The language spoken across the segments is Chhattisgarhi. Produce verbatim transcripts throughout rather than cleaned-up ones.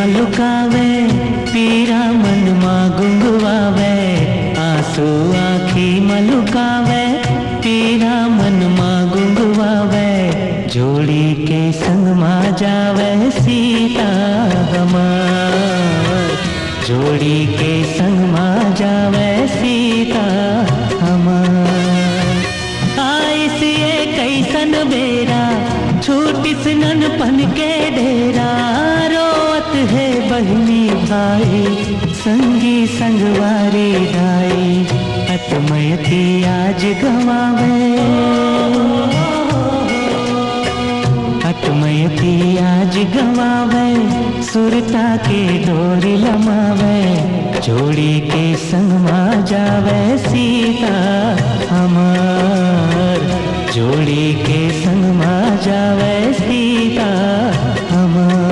लुकावे, पीरा मन मा गुंगवावे, आंसू आँखी मा लुकावे, पीरा मन मा गुंगवावे। जोड़ी के संग मा जावे सीता हमार, जोड़ी के संग मा जावे सीता हमार। आइस ये कइसन बेरा, छूटिस ननपन के डेरा, रोवत हे बहिनी भाई, संगी संगवारी दाई, अतमयती आज गंवावे। अतमयती आज गंवावे, सुरता के डोरी लमावे, जोड़ी के संग मा जावे सीता हमार, जोड़ी के संग मा जावे सीता हमार।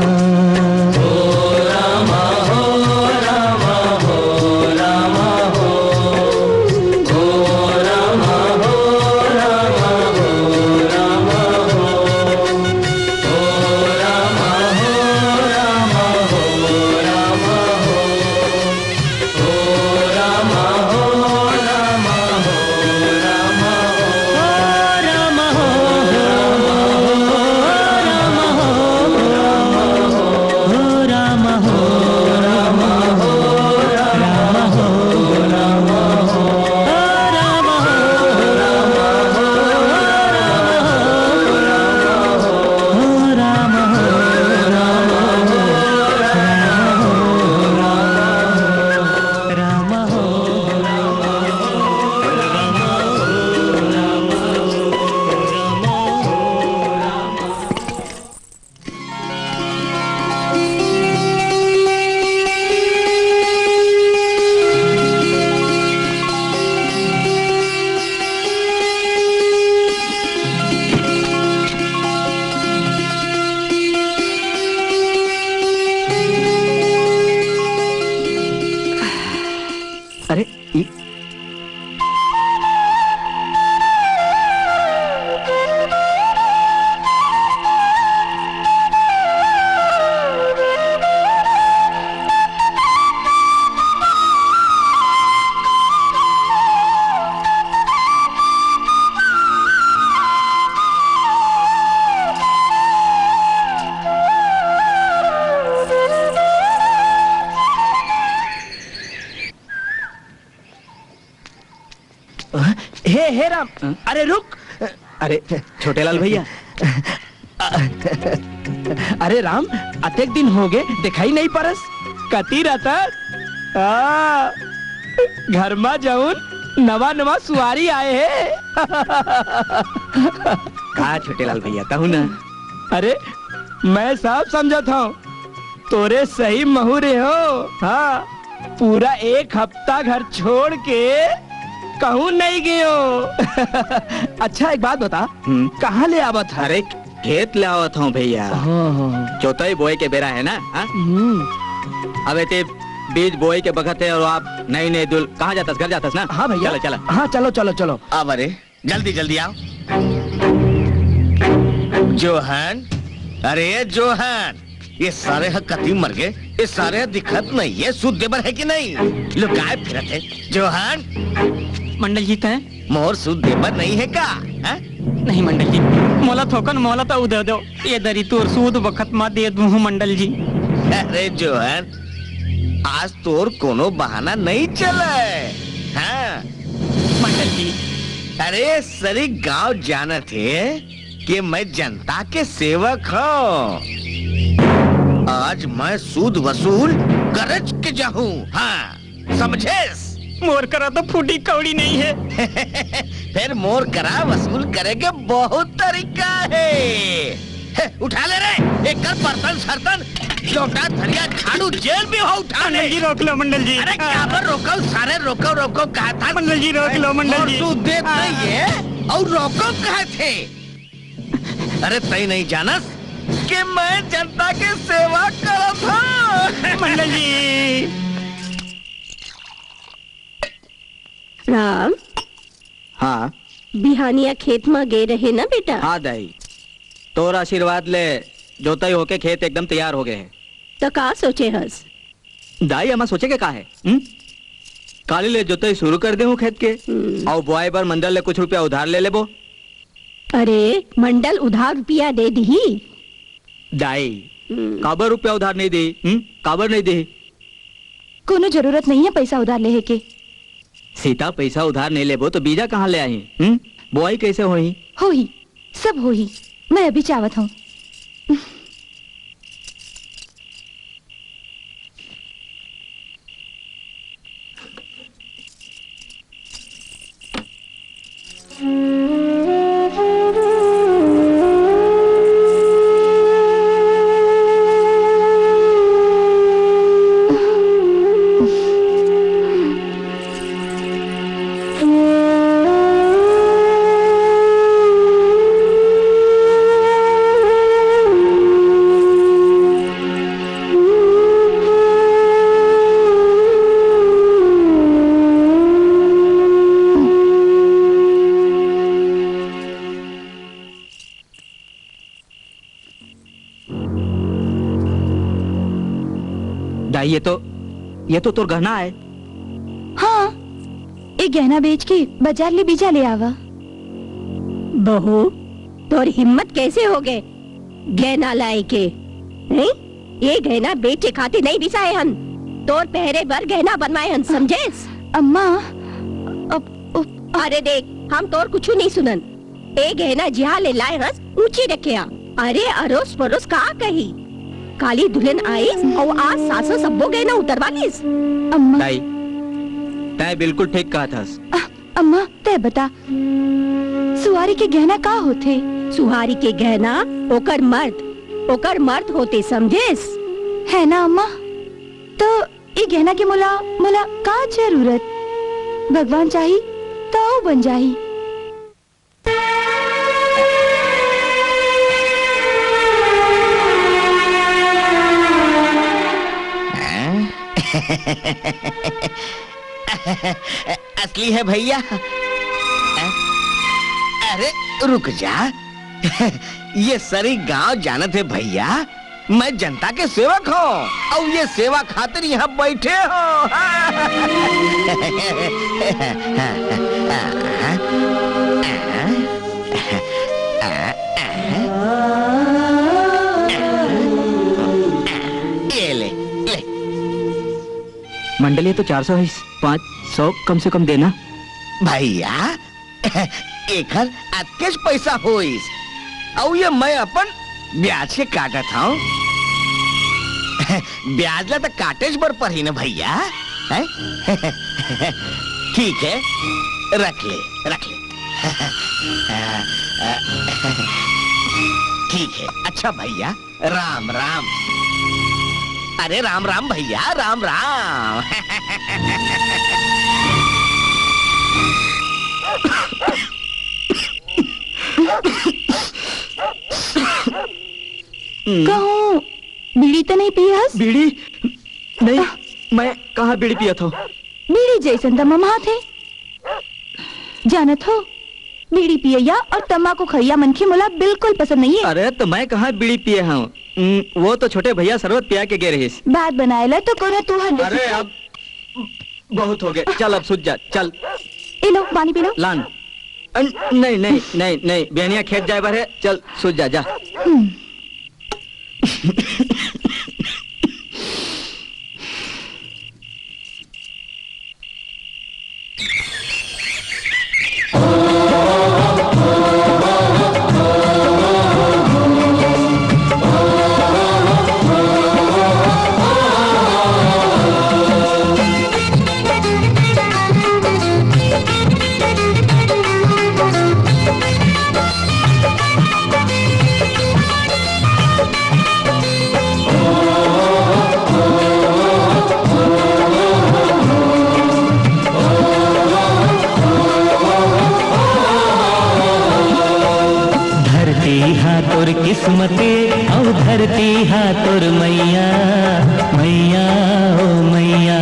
अरे, ई हे, हे राम, हाँ? अरे रुक। अरे छोटे लाल भैया। अरे राम, अतेक दिन हो गए, दिखाई नहीं परस। कती रहता? आ, घर मा जउन नवा नवा सुवारी आए हे। का छोटे लाल भैया, कहूँ ना। अरे, मैं सब समझत हूँ, तोरे सही महूरे हो। हाँ, पूरा एक हफ्ता घर छोड़ के कहूँ नहीं गयो। अच्छा, एक बात बता, हम्म। कहाँ ले आवत है? अरे, खेत ले आवत हूँ भैया। हाँ, हाँ, हाँ। जोतई बोए के बेरा है ना, हाँ? हम्म। अबे ते बीज बोए के बखत है और आप नहीं, नहीं दुल, कहाँ जातस? घर जातस ना? हाँ भैया। चलो, चलो। हाँ, चलो, चलो, चलो। अब अरे, जल्दी जल्दी आओ। जोहन, अरे जोहन, ये सारे ह कति मर गए? ये सारे ह दिखत नहीं है, सूद देबर है कि नहीं? लुकाए फिरत है। जोहन। मंडल जी, तय? मोर सूद देबर नहीं है का? हैं? नहीं मंडल जी, मोला थोकन मोला तो दे दो। ये दरी तोर सूद वक्त मा दे दूँ मंडल जी। अरे जोहन, आज तोर कोनो बहाना नहीं चले। हाँ। मंडल जी। अरे, सरी गांव जानत हे कि मैं जनता के सेवक हूँ। आज मैं सूद वसूल करज के जाहूँ। हाँ, समझेस? मोर करा तो फूटी कौड़ी नहीं है। फिर मोर करा वसूल करे के बहुत तरीका है। हे, उठा ले रे, एकर बर्तन सर्तन, लोटा, थरिया, झाड़ू, जेल भी हो, उठा ले। मंडल जी, रोक लो, मंडल जी। अरे, क्या पर रोको, सारे रोको, रोको, कहा था? मंडल जी, रोक लो, मंडल जी। तू देत नहीं है, और रोको कहा थे? अरे, तई नहीं जानस कि मैं जनता के सेवा करत हूँ। मंडल जी। राम। हाँ। बिहानिया खेत म गे रहे ना बेटा? हाँ दाई, तोर आशीर्वाद ले जोतई होके खेत एकदम तैयार हो गए हे। त का सोचे हस? दाई, एमा सोचे के का हे? हम्म? काली ले जोतई शुरू कर देहूं खेत के, हम्म। अउ बोआई बर मंडल ले कुछ रुपया उधार ले लेबो। अरे, मंडल उधार रुपया दे दिही? दाई, हम्म। काबर रुपया उधार नहीं दे? हम्म? काबर नहीं दे? कोनो जरूरत नहीं हे पैसा उधार लेहे के। सीता, पैसा उधार नहीं लेबो तो बीजा कहाँ ले आही? हम्म? बोआई कैसे होही? होही, सब होही। मैं अभी चावत हूँ। दाई, ये तो, ये तो तोर गहना आय। हाँ, ये गहना बेच के बाजार ले बीजा ले आवा। बहू, तोर हिम्मत कैसे हो गए गहना लाए के? नहीं, ये गहना बेचे खातिर नहीं बिसाए हन, तोर पहरे बर गहना बनवाए हन, समझेस? अम्मा, अब, अब अरे देख, हम तोर कुछ नहीं सुनन। ए गहना जिहा ले लाए हस, ऊंची रखे आ। अरे अरोस परोस का कही? काली दुल्हन आइस अउ आज सास सब्बो गहना उतरवा लिस। अम्मा। दाई, तैं बिल्कुल ठीक कहत हस। अ, अम्मा, तैं बता, सुहारी के गहना का होथे? सुहारी के गहना ओकर मर्द, ओकर मर्द होथे, समझेस? है ना अम्मा? तो ई गहना के मोला, मोला का जरूरत? भगवान चाही, त अउ बन जाही। असली है भैया। अरे रुक जा, ये सरी गांव जानत हे भैया, मैं जनता के सेवक हों, अउ ये सेवा खातिर यहाँ बैठे हों। ये ले, ले। मंडली तो चार सौ है, पाँच सौ कम से कम देना। भैया, एखर अतकेच पैसा होइस, अउ ये मैं अपन ब्याज के काटत हंव। ब्याज ला त काटेच बर परही न भैया, हैं? ठीक है, रख ले, रख ले। ठीक है, अच्छा भैया, राम राम। अरे राम राम भैया, राम राम। कहूँ बीड़ी तो नहीं पियस? बीड़ी? नहीं, मैं कहाँ बीड़ी पियत हंव? बीड़ी जैसन त ममहाथे। जानत हो, बीड़ी पियैया अउ तम्बाकू खइया मनखे मोला बिल्कुल पसंद नहीं है। अरे, तो मैं कहाँ बीड़ी पिए हंव? उम, वो तो छोटे भैया शरबत पिया के गे रहिस। बात बनाए ला तो कोनो तुहर ले अरे, अब बहुत हो गए, चल अब सुत जा, चल। ए लो, पानी पी लो। लान। अन-, नहीं, नहीं, नहीं, नहीं, बिहनिया खेत जाए बर है, चल सुत जा, जा। हम्म। धरती हा तोर किस्मत, अउ धरती हा तोर मैया, मैया, ओ मैया।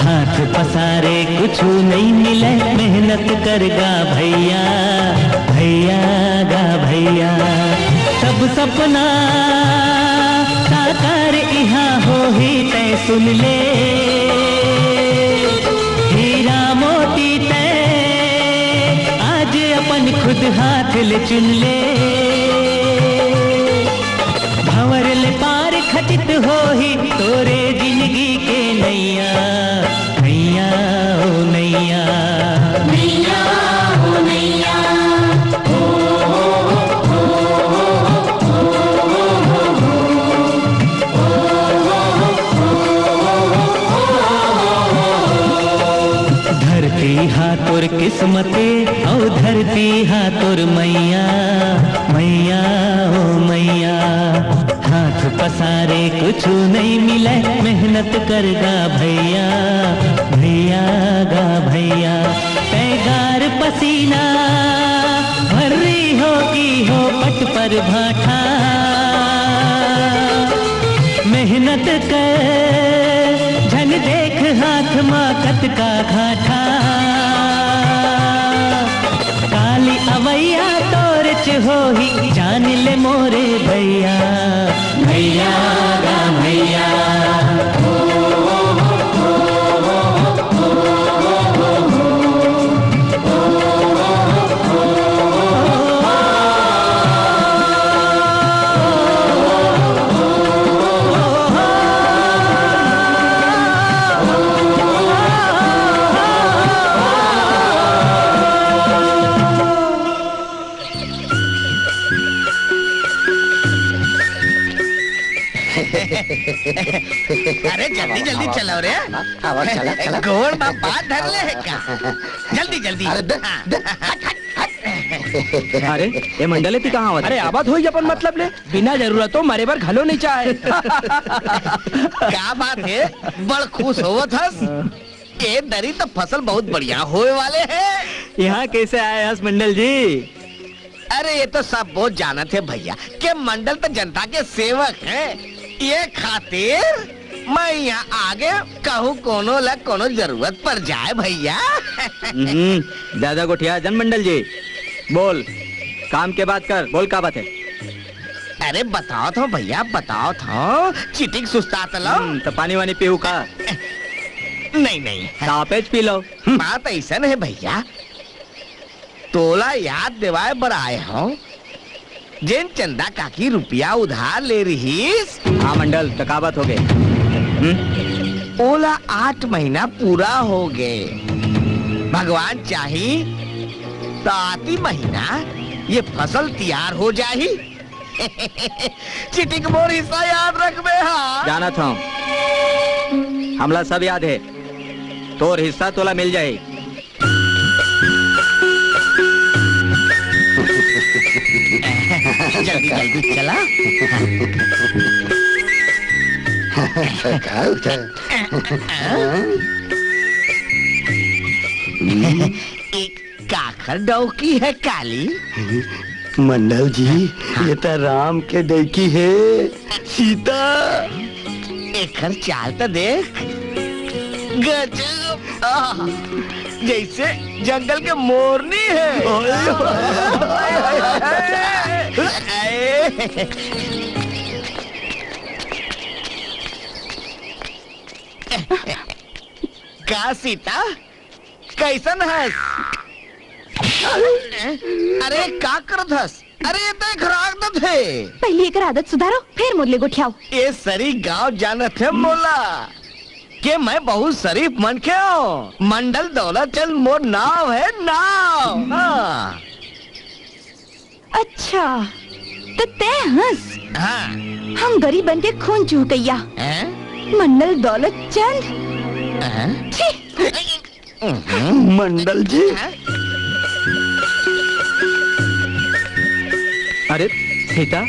हाथ पसारे कुछु नहीं मिले, मेहनत कर गा भैया, भैया गा भैया। सब सपना साकार इहाँ सुन ले हीरा मोती तैं, आज अपन खुद हाथ ले चुन ले। भंवर ले पार खचित होही तोरे जिंदगी के नैया, नैया ओ नैया। नैया ओ नैया। धरती हा तोर किस्मते, अउ धरती हा तोर मैया, मैया ओ मैया। हाथ पसारे कुछु नइ मिलय, मेहनत कर गा भैया, भैया गा भैया। तैं गार पसीना भर्री हो की हो पट पर भाठा। मेहनत कर झन देख हाथ मा कतका घाटा। काली अवैया तोरेच होही जान ले मोरे भैया। भैया गा भैया। अरे जल्दी जल्दी चलो रे। आवा, चला, चला। गोड़ मा पाँव धर ले हे का? जल्दी जल्दी। अरे दे, हाँ। दे, हट, हट, हट। अरे, ए मंडल, एती कहाँ आवत हे? अरे, आवत होही अपन मतलब ले, बिना जरूरत तो मरे बर घलो नइ चाहे। का बात हे, बड़ खुश होवत हस? ए दरी तो फसल बहुत बढ़िया होय वाले हे। यहाँ कैसे आए हस मंडल जी? अरे, ये तो सब बहुत जानत हे भैया, के मंडल तो जनता के सेवक हे, ये खातिर मैं यहाँ आगे कहूँ कोनो ला कोनो जरूरत पड़ जाए भैया। हम्म, ज्यादा गोठिया जन मंडल जी, बोल, काम के बात कर, बोल का बात हे? अरे बतावत हँव भैया, बतावत हँव, चिटिक सुस्तात हँव। हम्म, त पानी वानी पीहू का? नहीं, नहीं। त आपेच पी लव। हम्म। बात अइसन हे भैया, तोला याद देवाय बर आय हँव, जेन चंदा काकी रुपया उधार ले रिहिस। हाँ मंडल, त का बात होगे? हम्म? ओला आठ महीना पूरा होगे। भगवान चाही त आती महीना ये फसल तियार हो जाही। चिटिक मोर हिस्सा याद रखबे हाँ। जानत हँव, हमला सब याद हे, तोर हिस्सा तोला मिल जाही। जल्दी जल्दी चला। का होता है? एक काखर डौकी हे काली? मंडल जी, हाँ। ये त राम के डौकी हे, सीता। एखर चाल त देख, गजब। आह, जइसे जंगल के मोरनी हे। ओए, ओए, ओए, ओए। का सीता, कइसन हस? अरे, का करत हस? अरे, ये तो एक राक्षस हे। पहिली एकर आदत सुधारो, फेर मोर ले गोठियाव। ये सरी गांव जानत हे मोला, के मैं बहुत शरीफ मनखे हँव। मंडल दौलत चंद मोर नाव हे, नाव। हाँ। अच्छा, त तैं हस? हाँ। हम गरीबन के खून चूहकइया। हैं? मंडल दौलत चंद? हैं? छी! मंडल जी। अरे सीता,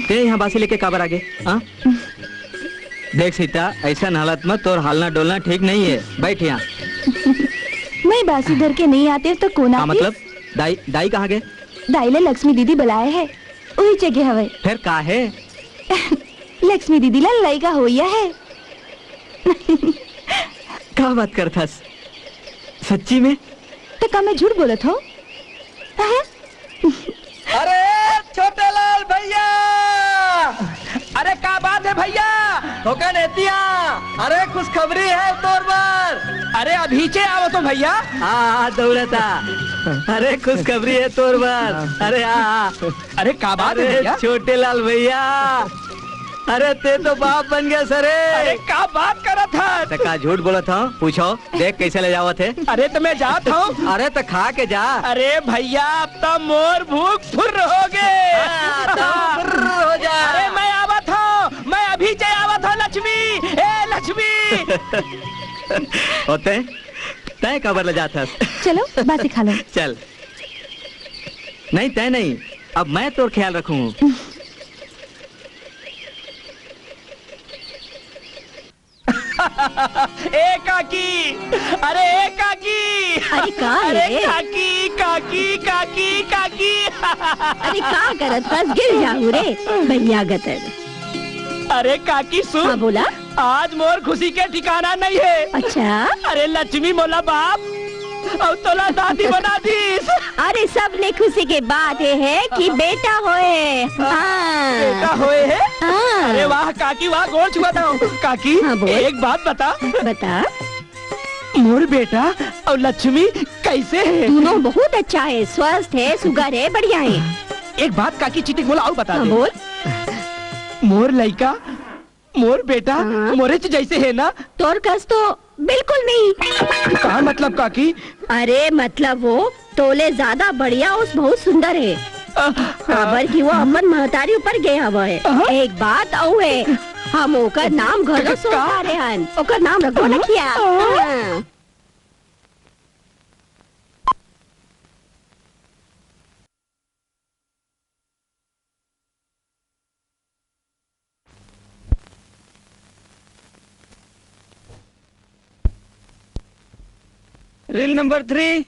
तैं यहाँ बासी लेके काबर आगे? हाँ? देख सीता, अइसन हालत में तोर हालना डोलना ठीक नहीं हे। बइठ यहाँ। मैं बासी धर के नहीं आतेंव त कोन आतिस? मतलब? दाई, दाई कहाँ गे? दाई ला लक्ष्मी दीदी बलाय हे, उही जगे हवय। फेर का हे? लक्ष्मी दीदी ला लइका होइया हे। का बात करथस? सच्ची में? त का मैं झूठ बोलत हँव? हाँ? अरे छोटे लाल भइया, अरे का बात हे भइया? थोकन एती आ। अरे, खुशखबरी हे तोर बर। अरे, अभीचे आवत हों भइया। आ, आ, दौड़त आ। अरे, खुशखबरी हे तोर बर। अरे, आ, आ। अरे, का बात हे अरे, भइया? छोटे लाल भइया, अरे, तें तो बाप बन गेस रे। अरे, का बात करत हस? त का झूठ बोलत हों? पूछो, देख कइसे लजावत हे। अरे, त मैं जात हों। अरे, त खा के जा। अरे भइया, अब त मोर भूख फुर्र हो गे। हाँ, त फुर्र हो जा। अरे, मैं आवत हों, मैं अभीचे आवत हों, लक्ष्मी, ए लक्ष्मी। अउ तें, तें काबर लजात हस? चलो, बासी खा लो। चल। नहीं, तें नहीं, अब मैं तोर ख्याल रखहूँ। ए काकी, अरे ए काकी, अरे का अरे रे? काकी, काकी, काकी, काकी। अरे का करत हस, गिर जाहूँ रे, बनिया गतर। अरे काकी सुन। हाँ, बोला। आज मोर खुशी के ठिकाना नइ हे। अच्छा? अरे लक्ष्मी मोला बाप अउ तोला दादी बना दीस। अरे, सबले खुशी के बात ये हे कि बेटा होए। हाँ। बेटा होए हे? हाँ। अरे वाह काकी वाह, गोड़ छुआ दव। काकी, हाँ, बोल। एक बात बता। बता। मोर बेटा अउ लक्ष्मी कइसे हे? दूनों बहुत अच्छा हे, स्वस्थ हे, सुघर हे, बढ़िया हे। एक बात काकी, चिटिक मोला अउ बता हाँ, दे। बोल। मोर लइका मोर बेटा हाँ? मोरेच जइसे हे ना? तोर कस तो बिल्कुल नहीं। का मतलब काकी? अरे मतलब वो तोले ज्यादा बढ़िया अउ बहुत सुंदर हे। काबर कि वो अपन महतारी ऊपर गे हवय। हाँ? एक बात अउ हे, हम ओकर नाम घलो का? सोच डारे हन। ओकर नाम रखबो न हाँ? किया। हाँ। हाँ। Reel number three.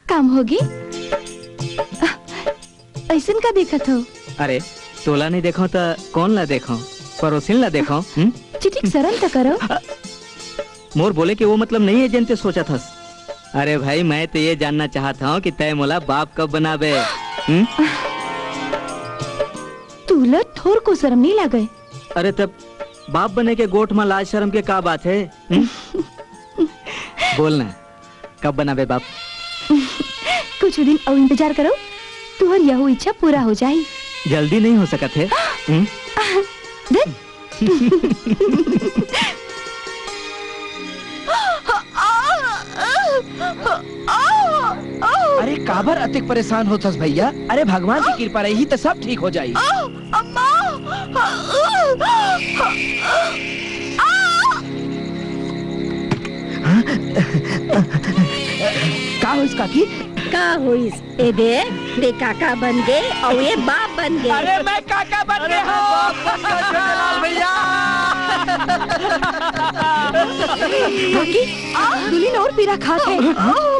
काम होगे? अइसन का देखत हो? अरे, तोला नइ देखंव त कोन ला देखंव? परोसिन ला देखंव, हम्म? चिटिक सरम त करो। मोर बोले के वो मतलब नइ हे जेन तें सोचत हस। अरे भाई, मैं तो ये जानना चाहत हंव कि तैं मोला बाप कब बनाबे? हम्म? तोला थोरको सरम नइ लागे? अरे तब बाप बने के गोठ म लाज सरम के का बात हे? हम्म? बोल ना, कब बनाबे बाप? कुछ दिन अउ इंतजार करो, तुहर यहू इच्छा पूरा हो जाही। जल्दी नइ हो सकत हे। हम्म? देख, अरे काबर अतेक परेशान होथस भइया? अरे भगवान के कृपा रही त सब ठीक हो जाही। अम्मा! का होइस काकी? का होइस? ए दे, दे काका बन गे अउ ये बाप बन गे। अरे मैं काका बन गे हंव। भइया। काकी, दुलिन अउ पीरा खात हे।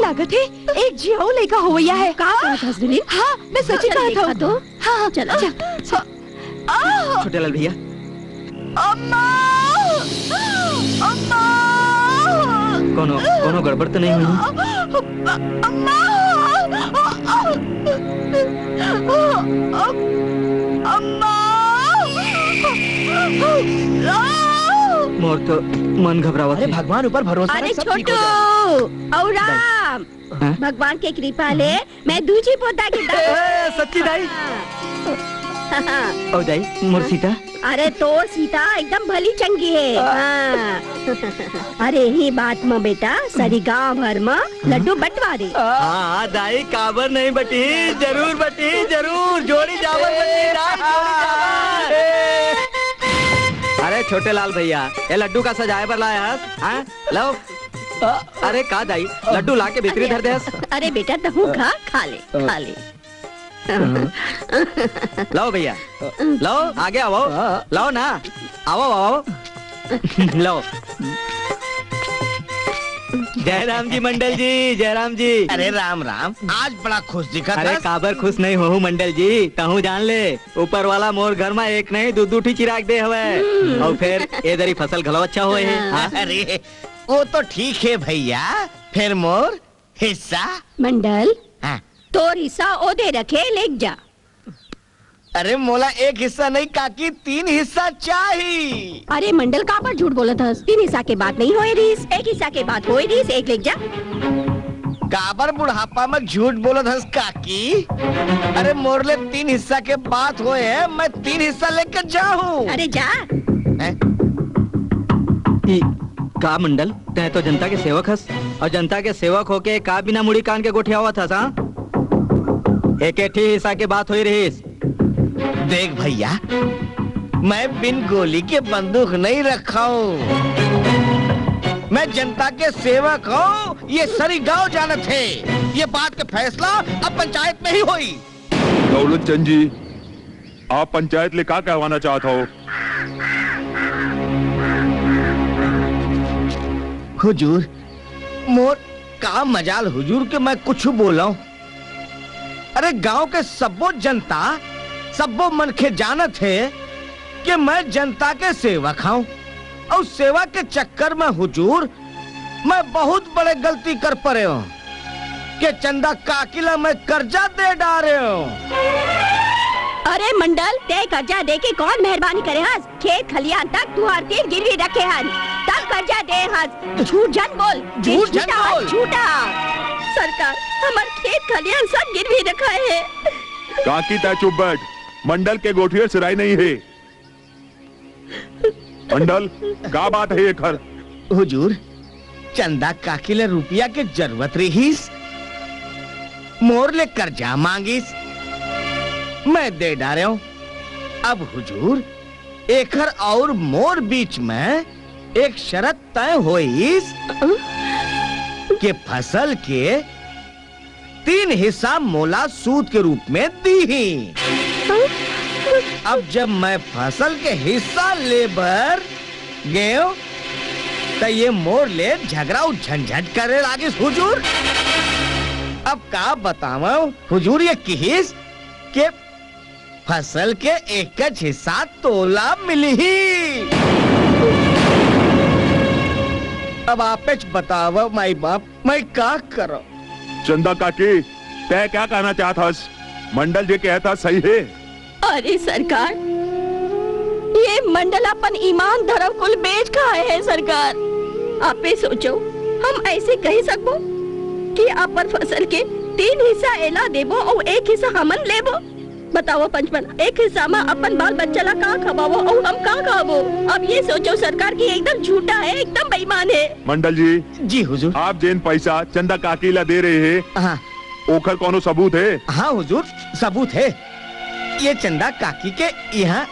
लागत हे एक झी अउ लइका होवइया हे। का कहत हस दुलिन? हाँ, मैं सच्ची कहत हंव। हाँ, हाँ, चल, चल। छोटे लाल भइया। अम्मा! अम्मा! कोनो, कोनो गड़बड़ तो नइ होही? अम्मा! अम्मा! मोर तो मन घबरावत हे। अरे भगवान ऊपर भरोसा रख, सब ठीक हो जाही। अउ राम, हाँ? भगवान के कृपा ले मैं दू झी पोता के दाई। ए, सच्ची दाई? हाँ। अउ दाई, मोर सीता? अरे तोर सीता एकदम भली चंगी हे। हाँ। अरे इही बात म बेटा, सरी गांव भर म लड्डू बंटवा दे। हाँ, हाँ, दाई, काबर नइ बंटही? जरूर बंटही, जरूर। जोड़ी जावल बंटही, दाई, जोड़ी जावल। अरे छोटे लाल भइया, ए लड्डू का सजाए बर लाय हस? हाँ? लव। अरे का दाई, लड्डू ला के भीतरी धर देस। अरे बेटा, तहूँ खा, खा ले, खा ले। लव भइया, लव, आगे आवव। लव ना, आवव, आवव। लव। जय राम जी मंडल जी, जय राम जी। अरे राम राम, आज बड़ा खुश दिखत अरे हस। काबर खुश नहीं होहू मंडल जी, तहूँ जान ले, ऊपर वाला मोर घर मा एक नहीं दू दू ठी चिराग दे हवय। अउ फेर ए दरी फसल घलो अच्छा होए हे। हाँ। अरे वो तो ठीक हे भइया, फेर मोर हिस्सा? मंडल, हाँ। तोर हिस्सा ओ दे रखे, लेग जा। अरे मोला एक हिस्सा नहीं काकी, तीन हिस्सा चाही। अरे मंडल, काबर झूठ बोलत हस? तीन हिस्सा के बात नहीं होए रिहिस, एक हिस्सा के बात होए रिहिस, एक लेग जा। काबर बुढ़ापा में झूठ बोलत हस काकी? अरे मोर ले तीन हिस्सा के बात होए हे, मैं तीन हिस्सा लेके जाहूँ। अरे जा। हैं? ई का मंडल, तैं तो जनता के सेवक हस, अउ जनता के सेवक होके का बिना मुड़ी कान के गोठियावत हस, हाँ? एके ठी हिस्सा के बात होई रहिस। देख भइया, मैं बिन गोली के बंदूक नहीं रखा हूँ। मैं जनता के सेवक हूँ, ये सरी गांव जानत हे। ये बात के फैसला अब पंचायत में ही होई। दौलत चंद जी, आप पंचायत ले का कहवाना चाहत हव? हुजूर, मोर का मजाल हुजूर के मैं कुछु बोलंव। अरे गांव के सब्बो जनता, सब्बो मनखे जानत हे कि मैं जनता के सेवक हंव। अउ सेवा के चक्कर में हुजूर, मैं बहुत बड़े गलती कर परे हंव। के चंदा काकी ला मैं कर्जा दे डारे हंव। अरे मंडल, तैं कर्जा दे के कौन मेहरबानी करे हस? खेत खलियान तक तुहार तीर गिरवी रखे हन, तब कर्जा दे हस। झूठ झन बोल, झूठ झन बोल। झूठा। सरकार, हमर खेत खलियान सब गिरवी रखाए हे। काकी, तैं चुप बैठ, मंडल के गोठिया सिराई नहीं हे। मंडल, का बात हे एखर? हुजूर, चंदा काकी ले रुपया के जरूरत रहिस, मोर ले कर्जा मांगिस, मैं दे डारेंव। अब हुजूर, एखर अउ मोर बीच में एक शरत तय होइस के फसल के तीन हिस्सा मोला सूद के रूप में दीही। अब जब मैं फसल के हिस्सा ले बर गेंव, त ये मोर ले झगरा अउ झंझट करे लागिस हुजूर। अब का बतावंव हुजूर, ये किहिस के फसल के एकच हिस्सा तोला मिलही। अब आपेच बतावव माई बाप, मैं का करंव? चंदा काकी, तैं का कहना चाहत हस? मंडल जे कहत हस सही हे? अरे सरकार, ये मंडल अपन ईमान धरम कुल बेच खाए हे सरकार। आपे सोचो, हम ऐसे कहि सकबो कि अपन फसल के तीन हिस्सा एला देबो अउ एक हिस्सा हमन लेबो? बतावव पंचमन, एक हिस्सा म अपन बाल बच्चा ला का खवावो अउ हम का खाबो? अब ये सोचो सरकार कि एकदम झूठा हे, एकदम बेईमान हे। मंडल जी, जी हुजूर। आप जेन पैसा चंदा काकी ला दे रहे हे, हाँ। ओखर कोनो सबूत हे? हाँ हुजूर, सबूत हे। ये चंदा काकी के इहाँ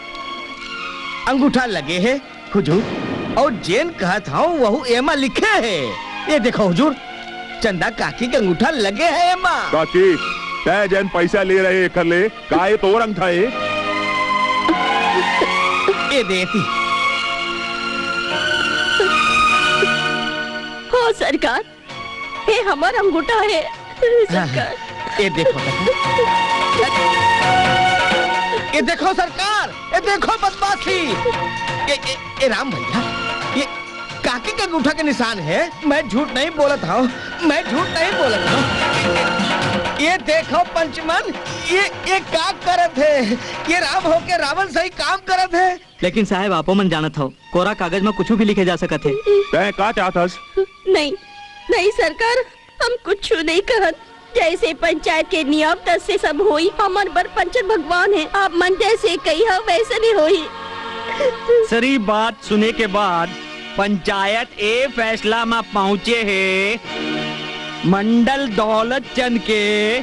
अंगूठा लगे हे हुजूर, अउ जेन कहत हंव वहू एमा लिखे हे। ये देखो हुजूर, चंदा काकी के अंगूठा लगे हे एमा। काकी, तैं जेन पैसा ले रहे एखर ले, का ये तोर अंगठा हे? ये देती। हो सरकार, हे हमर अंगूठा हे। हाँ, सरकार। ये देखो, ये देखो सरकार, ये देखो बदमाशी। ये, ये, ये राम भैया, ये काकी के अंगूठा के निशान हे। मैं झूठ नहीं बोलत हंव, मैं झूठ नहीं बोलत हंव। ये देखो पंचमन, ये, ये का करत हे? ये राम होके रावण सही काम करत हे। लेकिन साहेब, आपो मन जानत हव, कोरा कागज म कुछु भी लिखे जा सकत हे। तैं का चाहत हस? नहीं, नहीं सरकार, हम कुछु नहीं कहन। जैसे पंचायत के नियम, तैसे सब होई। हमर बर पंचन भगवान हे, आप मन जैसे कहिहव, वैसे नहीं होई। सारी बात सुने के बाद पंचायत ए फैसला म पहुंचे हे, मंडल दौलत चंद के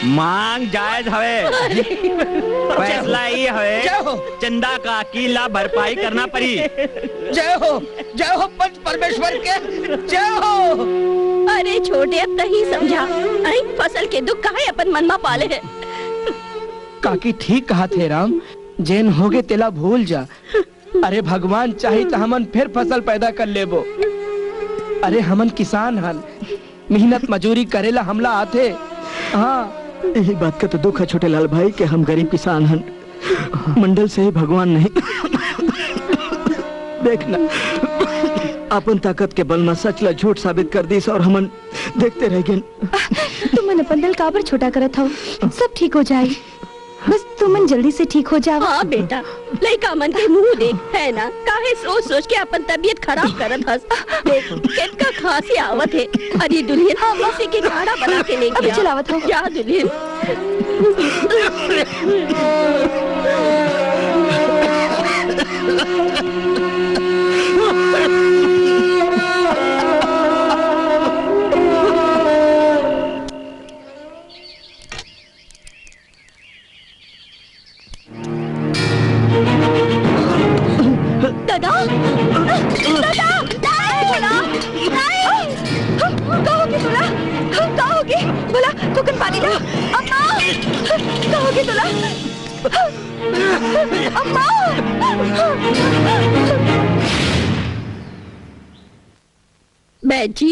मांग जायज हवे। अरे। फैसला ये हवे, जय हो। चंदा काकी ला भरपाई करना पड़ी। जय हो, जय हो पंच परमेश्वर के, जय हो। अरे छोटे, अब तहीं समझा, अहीं फसल के दुख काहे अपन मन मा पाले हे। काकी ठीक कहत हे राम, जेन होगे तेला भूल जा। अरे भगवान चाही त हमन फेर फसल पैदा कर लेबो। अरे, हमन किसान हन, मेहनत मजूरी करेला हमला आथे। हाँ। यही बात का तो दुख है छोटे लाल भाई, कि हम गरीब किसान हन, मंडल से ही भगवान नहीं। देखना, अपन ताकत के बल में सच ला झूठ साबित कर दीस और हमन देखते रह गए। तुमन अपन दिल काबर छोटा करत हव? सब ठीक हो जाए, बस तुमन जल्दी से ठीक हो जाओ। हाँ बेटा, लइका मन के मुंह देख, है ना? काहे सोच सोच के अपन तबीयत खराब करत हस? देख, कितना खांसी आवत है। अरे दुल्हन, हाँ, किसी के काढ़ा बना के लेके अभी आ। चलावत हूँ। जा दुल्हन। दादा, दादा, नहीं, भला, नहीं। का होगे तोला? का होगे? भला, थोकन पानी ला। अम्मा, का होगे तोला? अम्मा। बैद जी,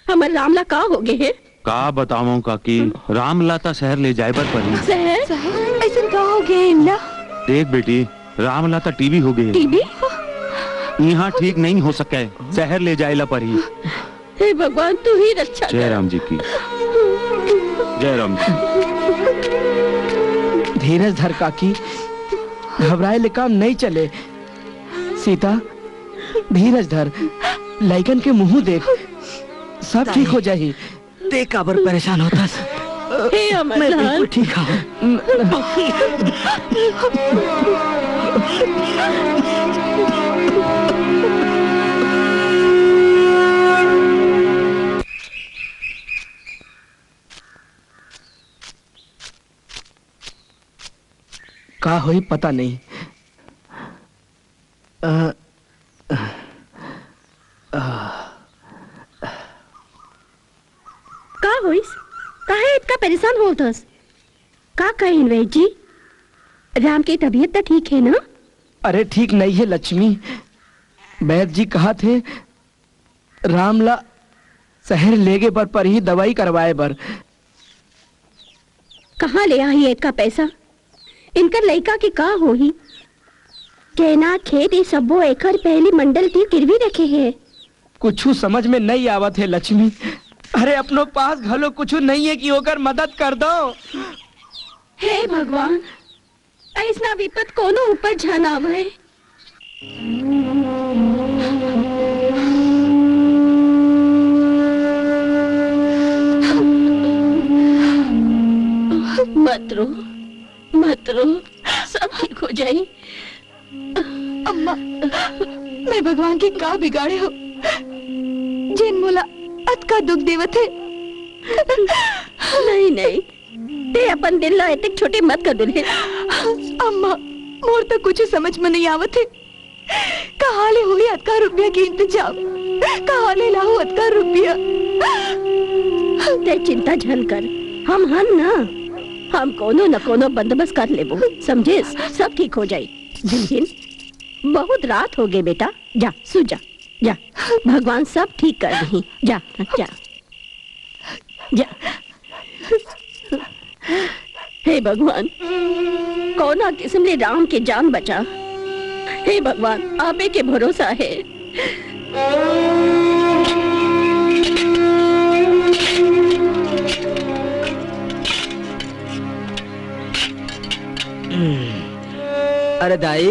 हमर राम ला का होगे हे? का बतावंव काकी, राम ला त शहर ले जाए बर परही। शहर? शहर? अइसन का होगे इनला? देख बेटी, राम ला त टीबी होगे हे। टीबी? इहाँ ठीक नहीं हो सके, शहर ले जाए ला परही। हे भगवान, तू ही रक्षा जय कर। राम जी की। जय राम जी। धीरज धर काकी, घबराए ले काम नहीं चले। सीता, धीरज धर, लइकन के मुंह देख, सब ठीक हो जाही। ते काबर परेशान होथस? हे अमरलाल। मैं बिल्कुल ठीक हूँ। का होई पता नहीं। अ, अ, अ। का होइस? काहे इतका परेशान होत हस? का कहिन वैद जी? राम के तबीयत त ठीक हे ना? अरे ठीक नहीं हे लक्ष्मी, वैद जी कहत हे राम ला शहर लेगे बर परही दवाई करवाए बर। कहाँ ले आही एतका पैसा? इनकर लइका के का होही? गहना, खेत, ये सब्बो एकर पहली मंडल तीर गिरवी रखे हे। कुछु समझ में नहीं आवत हे लक्ष्मी। अरे अपनो पास घलो कुछु नहीं हे कि ओकर मदद कर दो। हे भगवान, अइसना विपत कोनो ऊपर झन आवय। मत रो, मत रो, सब ठीक हो जाही। अम्मा, मैं भगवान के का बिगाड़े हंव, जेन मोला अतका दुख देवत हे? नहीं, नहीं, ते अपन दिल ला एतेक छोटे मत कर दुल्हन। अम्मा, मोर तो कुछु समझ में नहीं आवत हे। कहाँ ले होही अतका रुपया के इंतजाम? कहाँ ले लाहूं अतका रुपया? ते चिंता झन कर, हम हन ना, हम कोनो न कोनो बंदोबस्त कर लेबो, समझेस? सब ठीक हो जाई। दुल्हन, बहुत रात हो गए बेटा, जा सो जा, जा, भगवान सब ठीक कर दही, जा, जा। जा। हे भगवान, कौना किस्म ले राम के जान बचा। हे भगवान, आपे के भरोसा हे। अरे दाई,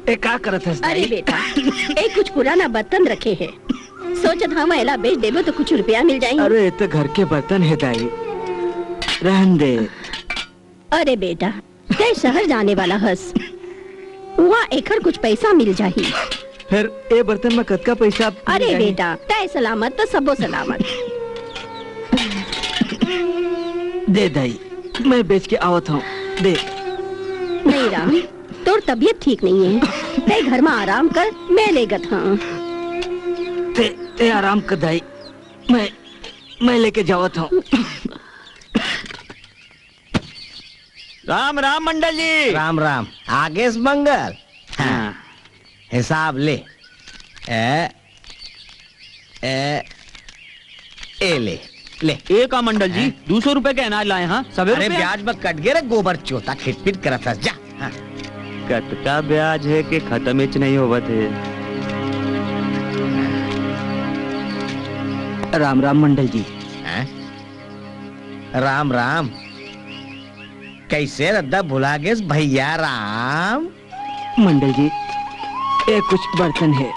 ए का करत हस अरे दाई? बेटा, ए कुछ पुराना बर्तन रखे हे, सोचत हंव एला बेच देबो तो कुछ रुपया मिल जाही। अरे, ए तो घर के बर्तन हे दाई, रहन दे। अरे बेटा, तै शहर जाने वाला हस, उहाँ एखर कुछ पैसा मिल जाही। फेर ए बर्तन में कतका पैसा मिल अरे जाही? बेटा, तै सलामत तो सबो सलामत। दे दाई, मैं बेच के आवत हंव, दे। नहीं राम, तोर तबीयत ठीक नहीं हे, तै घर में आराम कर, मैं लेगत हंव। ते, ते आराम कर दाई, मैं, मैं लेके जावत हंव। राम राम मंडल जी। राम राम। आगेस मंगल। हाँ। हाँ। हिसाब ले। ए, ए, ए ले, ले। ए का मंडल जी, हैं? दू सौ रुपए के अनाज लाए हाँ, सबे अरे रुपया? ब्याज में कट गे रे गोबर चोता, खिटपिट करत हस, जा। हाँ। कतका ब्याज हे के खतमेच नहीं होवत हे। राम राम मंडल जी। हैं? राम राम। कैसे रद्दा भुला गेस भैया राम? मंडल जी, ये कुछ बर्तन हे,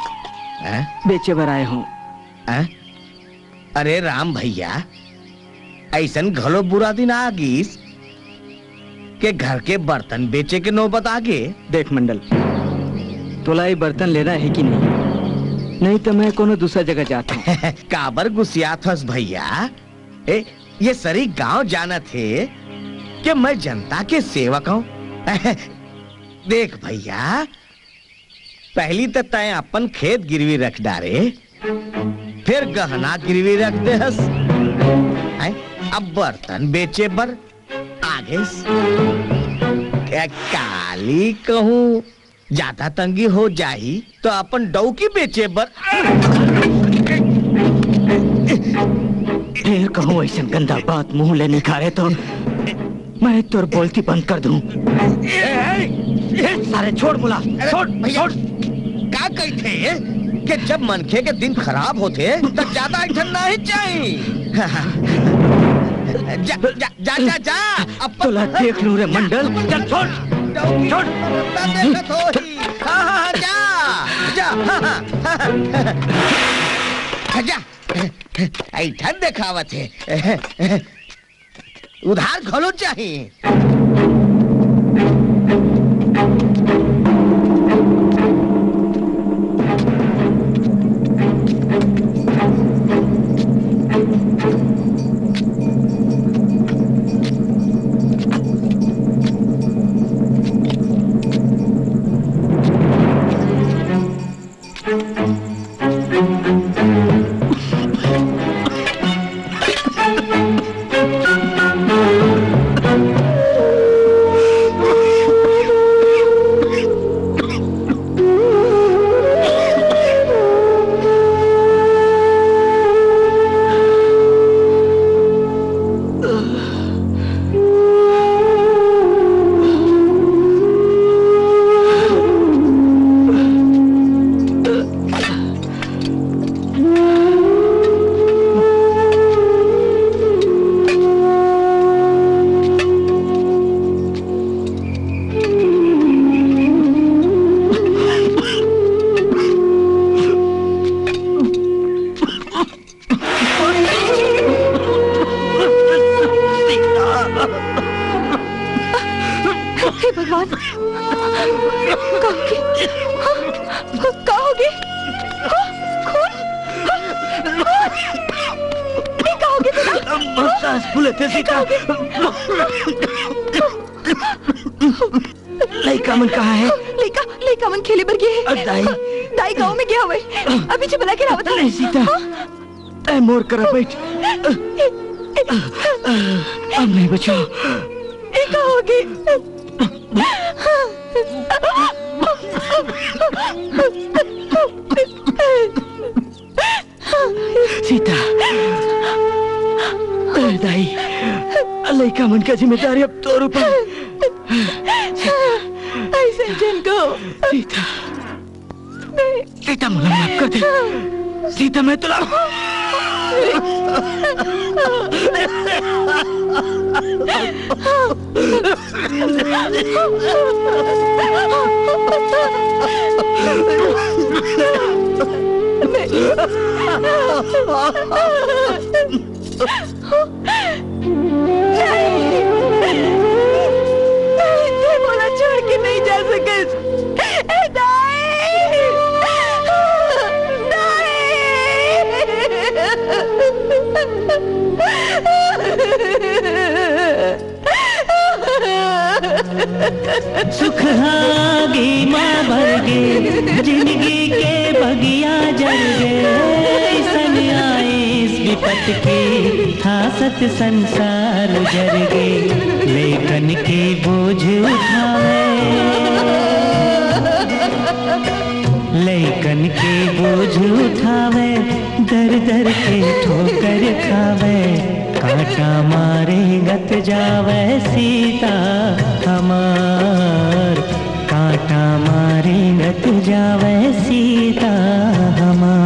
हैं? बेचे बर आए हूँ। हैं? अरे राम भैया, ऐसन घलो बुरा दिन आ गिस के घर के बर्तन बेचे के नौबत आ गे। देख मंडल, तोला ये बर्तन लेना हे कि नहीं? नहीं तो मैं कोनो दूसरा जगह जात हूँ। काबर गुसियात हस भैया? ए, ये सरी गांव जानत हे कि मैं जनता के सेवक हूँ। देख भैया, पहली तो तैं अपन खेत गिरवी रख डारे, फिर गहना गिरवी रख देहस। हैं? अब बर्तन बेचे बर आ गेस। ए, काली कहूँ ज्यादा तंगी हो जाही तो अपन डौकी बेचे बर। फेर कहूँ ऐसन गंदा बात मुंह ले निकाले तो मैं तोर बोलती बंद कर दूं। ए, ए, ए, सारे छोड़ मुला, अरे छोड़, भैया, छोड़। का कहिथे कि जब मनखे के दिन खराब होथे त ज्यादा ऐठन नहीं चाहिए। जा, जा, जा, जा, जा। अब तोला देख लूं रे मंडल, चल छोड़, डौकी छोड़। रद्दा देखत होही। हाँ, हाँ, हाँ, जा, जा, हाँ, हाँ, हाँ, हाँ। जा, ऐठन देखावत हे। उधार घलो चाही। हे भगवान, का हो गे? हाँ? का हो गे? हाँ? खून? हाँ? ये का हो गे तेला? मसाज फूले थे सीता। लइका मन कहाँ हे? लइका, लइका मन खेले बर गे हे। अ, दाई। दाई गांव में गे हवय। अभी जे बला के लावत हवय। नहीं सीता। हाँ? ए मोर करा बैठ। अब नहीं बचा। ए का हो गे? सीता, ए दाई, लइका मन के जिम्मेदारी अब तोर ऊपर। ऐसे झन कहो। सीता, नहीं। सीता, मोला माफ कर दे। सीता, मैं तोला नहीं, नहीं, तैं मोला छोड़ के नहीं जा सकस। ए दाई! दाई! सुख हागी मा भर गे, जिंदगी के बगिया जर गे। ऐसन आइस विपत के, हासत संसार जर गे। लइकन के बोझ उठावे, लइकन के बोझ उठावे, दर दर के ठोकर खावे, कांटा मारे गत जावे सीता हमार, कांटा मारे गत जावे सीता हमार।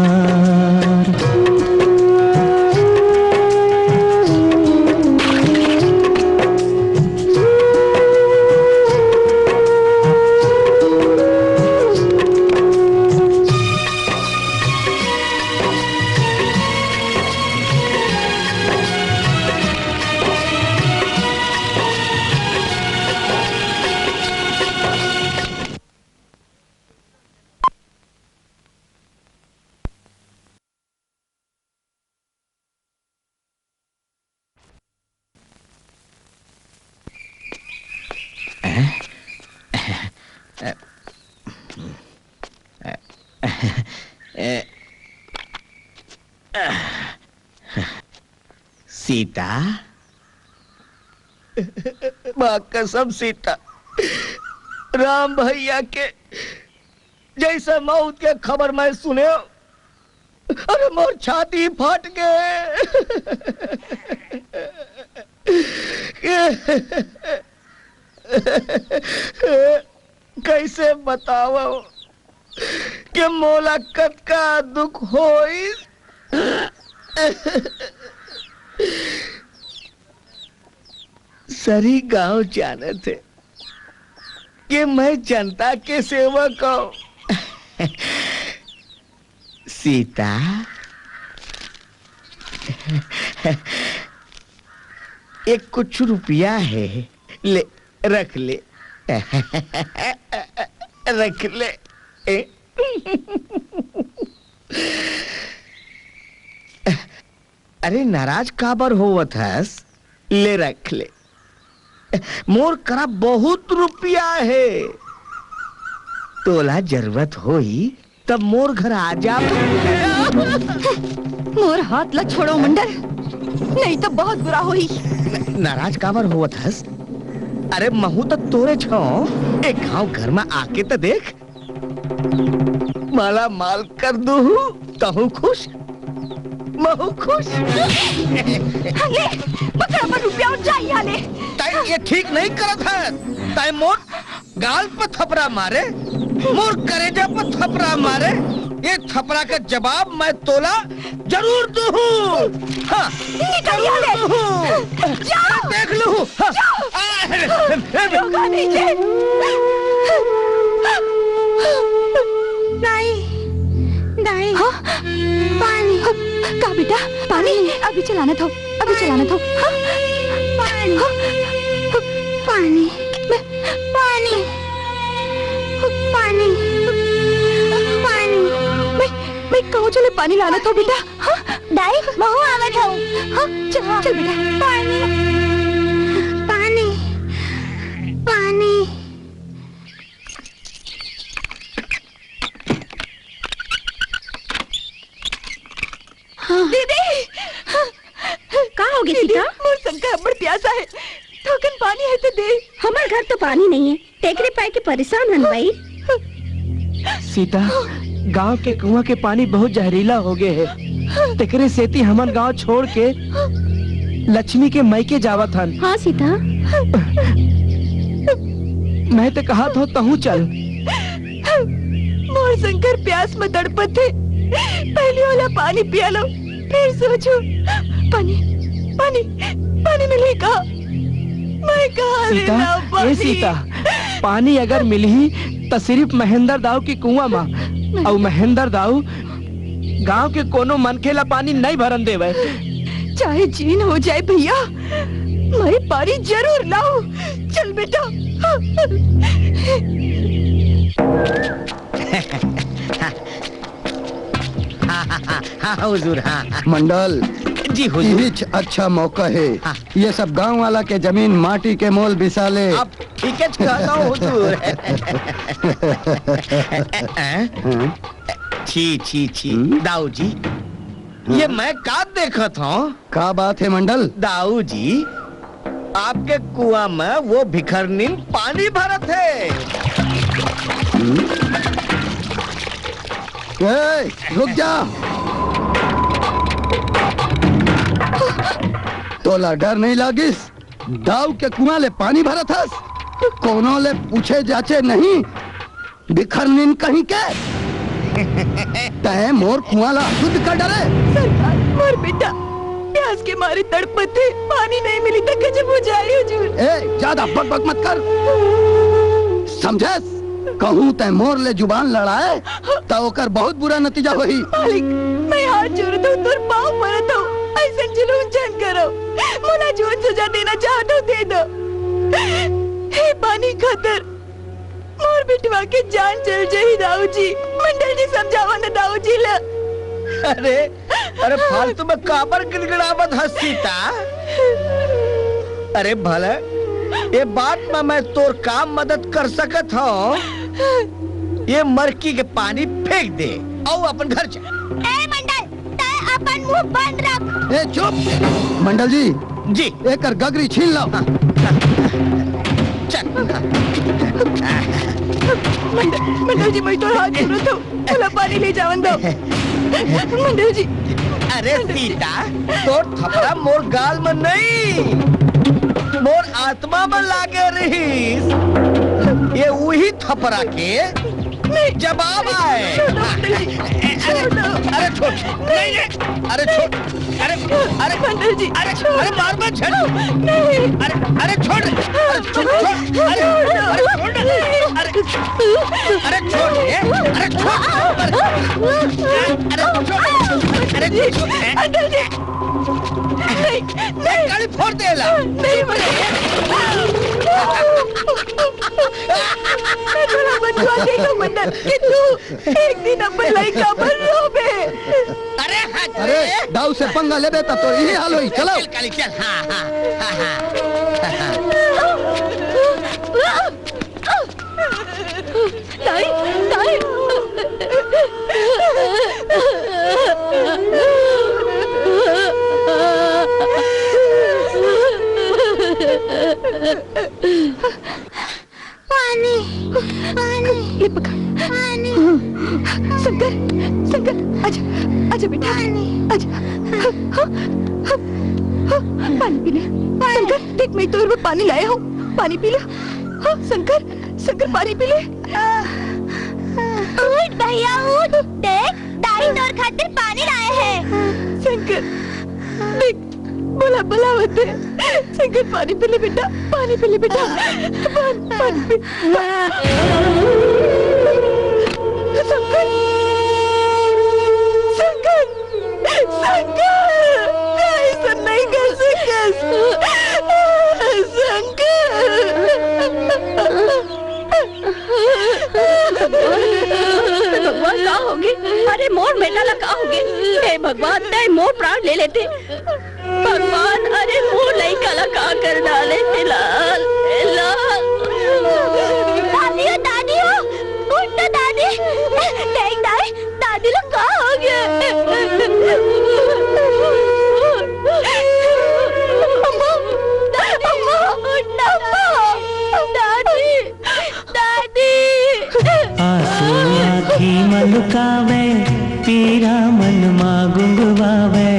सीता, माँ कसम सीता, राम भैया के जैसे मौत के खबर मैं सुने, अरे मोर छाती फट गे। कैसे बतावव कि मोला कतका दुख होइस। सरी गांव जानत हे कि मैं जनता के सेवक हूँ। सीता, एक कुछ रुपया है, ले, रख ले। रख ले। अरे, नाराज काबर होवत हस? ले, रख ले। मोर करा बहुत रुपया हे। तोला जरूरत होई, तब मोर घर आ जा। मोर हाथ ला छोड़ो मंडल, नहीं तो बहुत बुरा होई। न-, नाराज काबर होवत हस? अरे, महू तो तोरे छो, एक घांव घर में आके तो देख। माला माल कर दूहू, तहू खुश, महू खुश। ले, पकड़ अपन रुपया और जा यहाँ ले। तैं ये ठीक नहीं करत हस। तैं मोर गाल पर थपरा मारे, मोर करेजा पर थपरा मारे। ये थपरा का जवाब मैं तोला जरूर दूहू। हाँ, निकल यहाँ ले। दूहू। जाओ। देख लूहू। हाँ। जाओ। आ, अरे, अरे, अरे। रोका नहीं जे। दाई, दाई। हाँ? पानी। का बेटा? पानी? अभी चलाना था, अभी चलाना था। हाँ? पानी। हाँ? पानी। मैं पानी। पानी। पानी। मैं, मैं कहूँ चले पानी लाना था बेटा। हाँ? दाई, महू आवत हूँ। हाँ, चल, चल बेटा। पानी। पानी। पानी। हाँ। दीदी! का हो गे दीदी, सीता? मोर शंकर अब्बड़ प्यासा हे। थोकन पानी हे तो दे। हमर घर तो पानी नहीं हे। तेकरे पाए के परेशान हन भाई। सीता, गांव के कुआं के पानी बहुत जहरीला हो गे हे। तेकरे सेती हमन गांव छोड़ के लक्ष्मी के मइके जावत हन। हाँ सीता। मैं तो कहत हूँ तहूँ चल। मोर शंकर प्यास में तड़पत हे, पहली ओला पानी पिया लो, फिर सोचो। पानी, पानी, पानी मिलही का? मैं कहाँ ले सीता, लाऊं ए पानी? सीता, पानी अगर मिलही त सिर्फ महेंद्र दाऊ के कुआं मा, अउ महेंद्र दाऊ गांव के कोनो मनखे ला पानी नहीं भरन देवय। चाहे जेन हो जाए भैया, मैं पानी जरूर लाऊं। चल बेटा। हाँ, हाँ, हाँ, हाँ, हुजूर, हाँ। मंडल, जी, हुजूर। इहिच अच्छा मौका हे। हाँ। ये सब गांव वाला के जमीन माटी के मोल बिसा ले। अब ठीकेच कहत हूँ, हुजूर। हाँ? छी, छी, छी। हम्म? दाऊ जी, हाँ? ये मैं का देखत हूँ? का बात हे मंडल? दाऊ जी, आपके कुआं में वो भिखरनीन पानी भरत हे। हम्म? ए, रुक जा। ओला डर नहीं लागिस? दाऊ के कुआं ले पानी भरत हस, कोनो ले पूछे जाचे नहीं, बिखर नीन कहीं के। तय मोर कुआं ला शुद्ध कर डरे। सरकार, मोर बेटा प्यास के मारे तड़पत हे, पानी नहीं मिली त गजब हो जाए हुजूर। ए, ज्यादा बकबक मत कर। समझस? कहूं तय मोर ले जुबान लड़ाए, त ओकर बहुत बुरा नतीजा होही। मालिक, मैं हाथ जोड़त हूँ, तोर पाँव परत हूँ, ऐसन जुलूम झन करो। मोला जौन सजा देना चाहत हो, दे दो। हे पानी खातिर मोर बिटवा के जान चल जाही, दाऊ जी। मंडल जी, समझावा ना दाऊ जी ला। अरे, अरे, फालतू में काबर गिड़गिड़ावत हस सीता? अरे भला, ये बात में मैं तोर का मदद कर सकत हूँ? ये मरकी के पानी फेंक दे अउ अपन घर जा। ए मंडल, तय अपन मुंह बंद रख। ए चुप। मंडल जी, जी। एकर गगरी छीन लो। हाँ, हाँ। चल। मंडल, मंडल जी, मैं तोर हाथ जोड़त हूँ। मोला पानी ले जावन दो। मंडल जी। अरे सीता, तोर थपरा मोर गाल में नहीं, मोर आत्मा में लागे रहीस। ये उही थपरा के नहीं। जवाब आए। छोड़ो, मंडल जी, छोड़ो। अरे छोड़। नहीं, नहीं। अरे छोड़। अरे, अरे, मंडल जी, अरे, छोड़ो। अरे, मार मत, छोड़। नहीं। अरे, अरे, छोड़। अरे, छोड़, छोड़। अरे, अरे, छोड़। अरे, अरे, छोड़। अरे, अरे, छोड़। अरे, छोड़। अरे, छोड़। अरे, छोड़। अंकल जी, नहीं, नहीं। गाड़ी फोड़ देला। नहीं, मंडल। मैं तोला बतवा देगा, मंडल, कि तू एक दिन अपन लइका बर रोबे। अरे, हट अरे, रे। दाऊ से पंगा लेबे त तोर इही हाल होई। चलो। चल, काली, चल। हाँ, हाँ, हाँ, हाँ। दाई, दाई। पानी, पानी, ये पकड़। पानी। शंकर, शंकर, आजा, आजा बेटा, पानी। आजा। हाँ, हाँ, हाँ, हाँ, पानी पी ले। पानी। शंकर, देख, मैं तोर बर पानी लाया हूँ, पानी पी ले। हाँ, शंकर, शंकर, पानी पी ले। उठ भैया, उठ, देख, दाई तोर खातिर पानी लाए हैं। शंकर, देख, बोला, बोला होते। शंकर, पानी पी ले बेटा, पानी पी ले बेटा, पानी, पानी पी। शंकर, शंकर, शंकर, ऐसा नहीं कर सकस। शंकर। भगवान, का होगे? अरे मोर बेटा ला का होगे? हे भगवान, तय मोर प्राण ले लेते। भगवान, अरे मोर लइका ला का कर डाले हे लाल, हे लाल। दादी हो, दादी हो, उठ तो दादी। देख दाई, दादी ला का होगे? अम्मा, अम्मा, अम्मा, दादी। दादी। आंसू आँखी म लुकावे, पीरा मन मा गुंगवावे।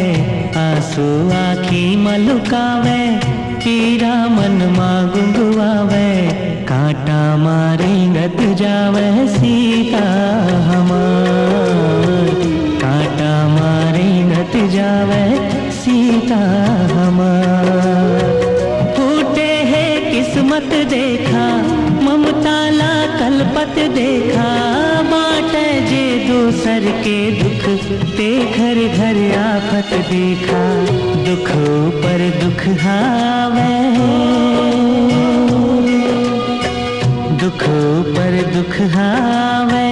आंसू आँखी म लुकावे, पीरा मन मा गुंगवावे। कांटा मा रेंगत जावे सीता हमार, कांटा मा रेंगत जावे सीता हमार। फूटे हे किस्मत देखा, ममता ला कलपत देखा, बांटे जे दूसर के दुख, ते घर घर आफत देखा। दुख ऊपर दुख हावे, दुख ऊपर दुख हावे,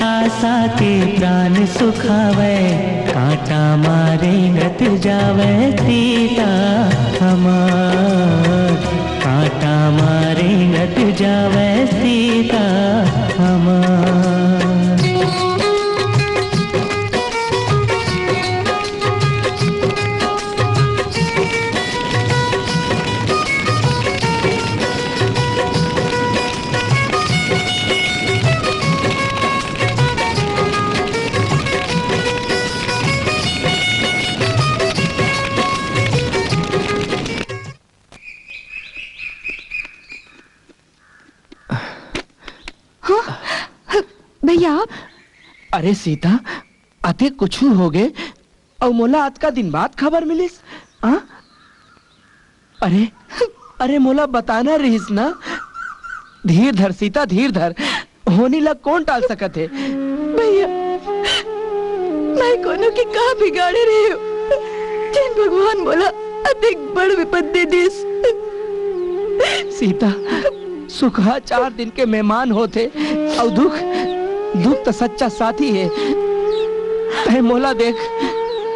आसा के प्राण सुखावे। कांटा मा रेंगत जावे सीता हमार, कांटा मा रेंगत जावे सीता हमार। अरे सीता, अते कुछु होगे, अउ मोला अतका दिन बाद खबर मिलिस? हाँ? अरे, अरे मोला बताना रहिस ना। धीर धर सीता, धीर धर। होनी ला कोन टाल सकत हे? भैया, मैं कोनो के का बिगाड़े रहे हो, जेन भगवान मोला अतेक बड़ विपद दे दिस। सीता, सुख ह चार दिन के मेहमान होथे, अउ दुख, दुख त सच्चा साथी हे। तैं मोला देख,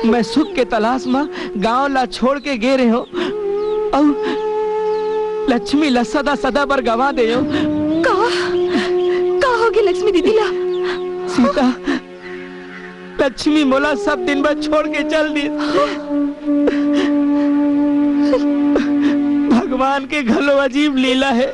मैं सुख के तलाश म गांव ला छोड़ के गे रेहेंव, अउ लक्ष्मी ला सदा सदा बर गंवा देंव। का, का होगे लक्ष्मी दीदी ला? सीता, लक्ष्मी मोला सब दिन बर छोड़ के चल दिस। भगवान के घलो अजीब लीला हे।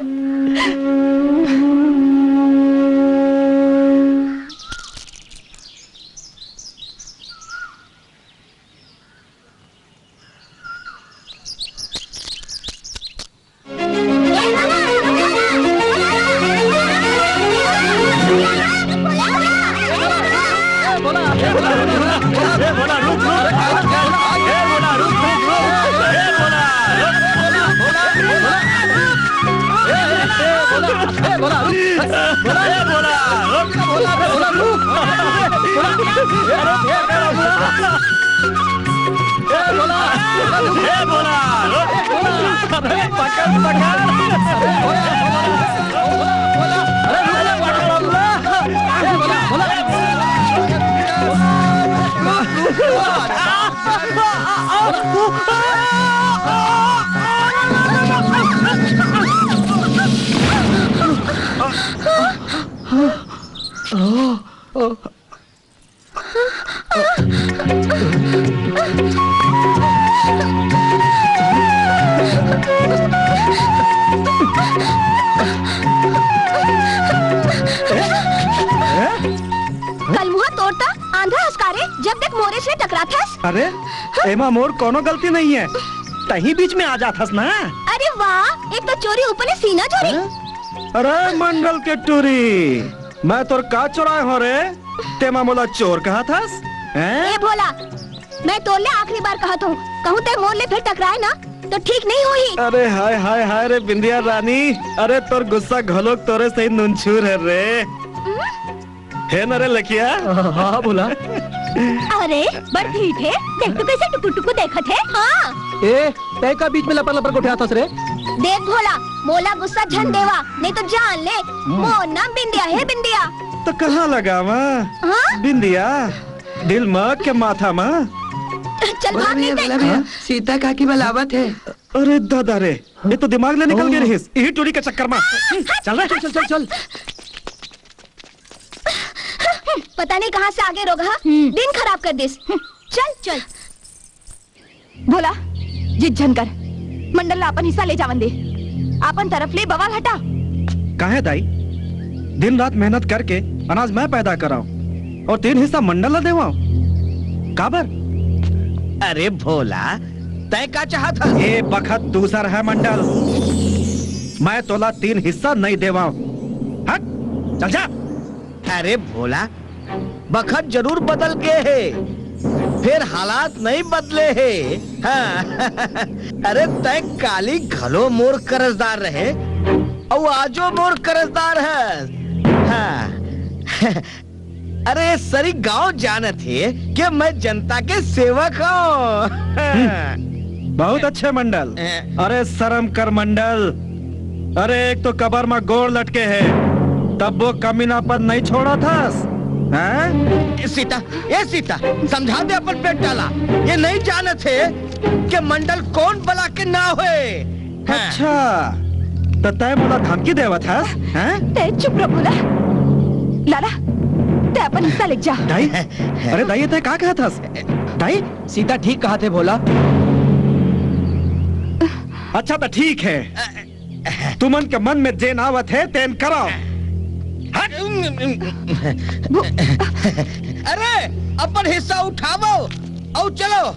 कलमुहा तोर त आंधा हस का रे, जब देख मोरे से टकराथस। अरे, एमा मोर कोनो गलती नहीं है, तहीं बीच में आ जाथस ना। अरे वाह, एक तो चोरी ऊपर ले सीना चोरी। हैं? अरे मंडल के टूरी, मैं तोर का चोराय हों रे, तेमा मोला चोर कहत हस? हैं? ए भोला, मैं तोर ले आखिरी बार कहत हूँ, कहूँ ते मोर ले फिर टकराए ना, तो ठीक नहीं होही। अरे हाय, हाय, हाय रे बिंदिया रानी, अरे तोर गुस्सा घलोक तोरे सही नुनछूर हे रे। हम्म? हे न रे लकिया? हाँ, हाँ, भोला। अरे, बड़ ढीठ हे, देख तो कैसे टुकुर टुकुर देखत हे। हाँ। ए, तैं का बीच में लपर लपर गोठियाथस रे? देख भोला, मोला गुस्सा झन देवा, नहीं तो जान ले, हम्म। मोर नाम बिंदिया हे, बिंदिया। तो कहाँ लगावा? हाँ? बिंदिया, दिल म के माथा म? चल बोला भाग भैया, नहीं बोला ते। भैया, हाँ? सीता काकी बलावत हे। अरे दादा रे, ये तो दिमाग ले निकल गे हाँ। रहिस, यही टूरी के चक्कर में। चल रे। चल, चल, चल, चल। पता नहीं कहाँ से आगे रोगहा, हम्म। दिन खराब कर दिस। चल, चल। भोला, जिद झन कर, मंडल ला अपन हिस्सा ले जावन दे। अपन तरफ ले बवाल हटा। काहे दाई? दिन रात मेहनत करके अनाज मैं पैदा करांव और तीन हिस्सा मंडल ला देवांव। काबर? अरे भोला, तैं का चाहत हस? ए बखत दूसर हे मंडल, मैं तोला तीन हिस्सा नहीं देवांव। हट, चल जा। अरे भोला, बखत जरूर बदल गे हे, फेर हालात नहीं बदले हे। हाँ। अरे तैं काली घलो मोर करजदार रहे, अउ आजो मोर करजदार हस। हाँ। अरे सरी गांव जानत हे कि मैं जनता के सेवक हूँ। हम्म, बहुत अच्छे मंडल। ए। अरे शर्म कर मंडल, अरे एक तो कबर म गोड़ लटके हे, तब वो कमीनापन नहीं छोड़ाथस, हैं? ए सीता, ए सीता, समझा दे अपन बेटा ला। ये नहीं जानत हे कि मंडल कोन बला के नाव हे। हाँ। अच्छा, त तैं मोला धमकी देवत हस, हैं? तैं चुप रह भोला। लाला, तैं अपन हिस्सा ले जा। दाई, अरे दाई, तैं का कहत हस? दाई? सीता ठीक कहत हे भोला। अच्छा त ठीक हे, तुमन के मन में जेन आवत हे तेन करो। हट। भो- अरे, अपन हिस्सा उठावो अउ चलो।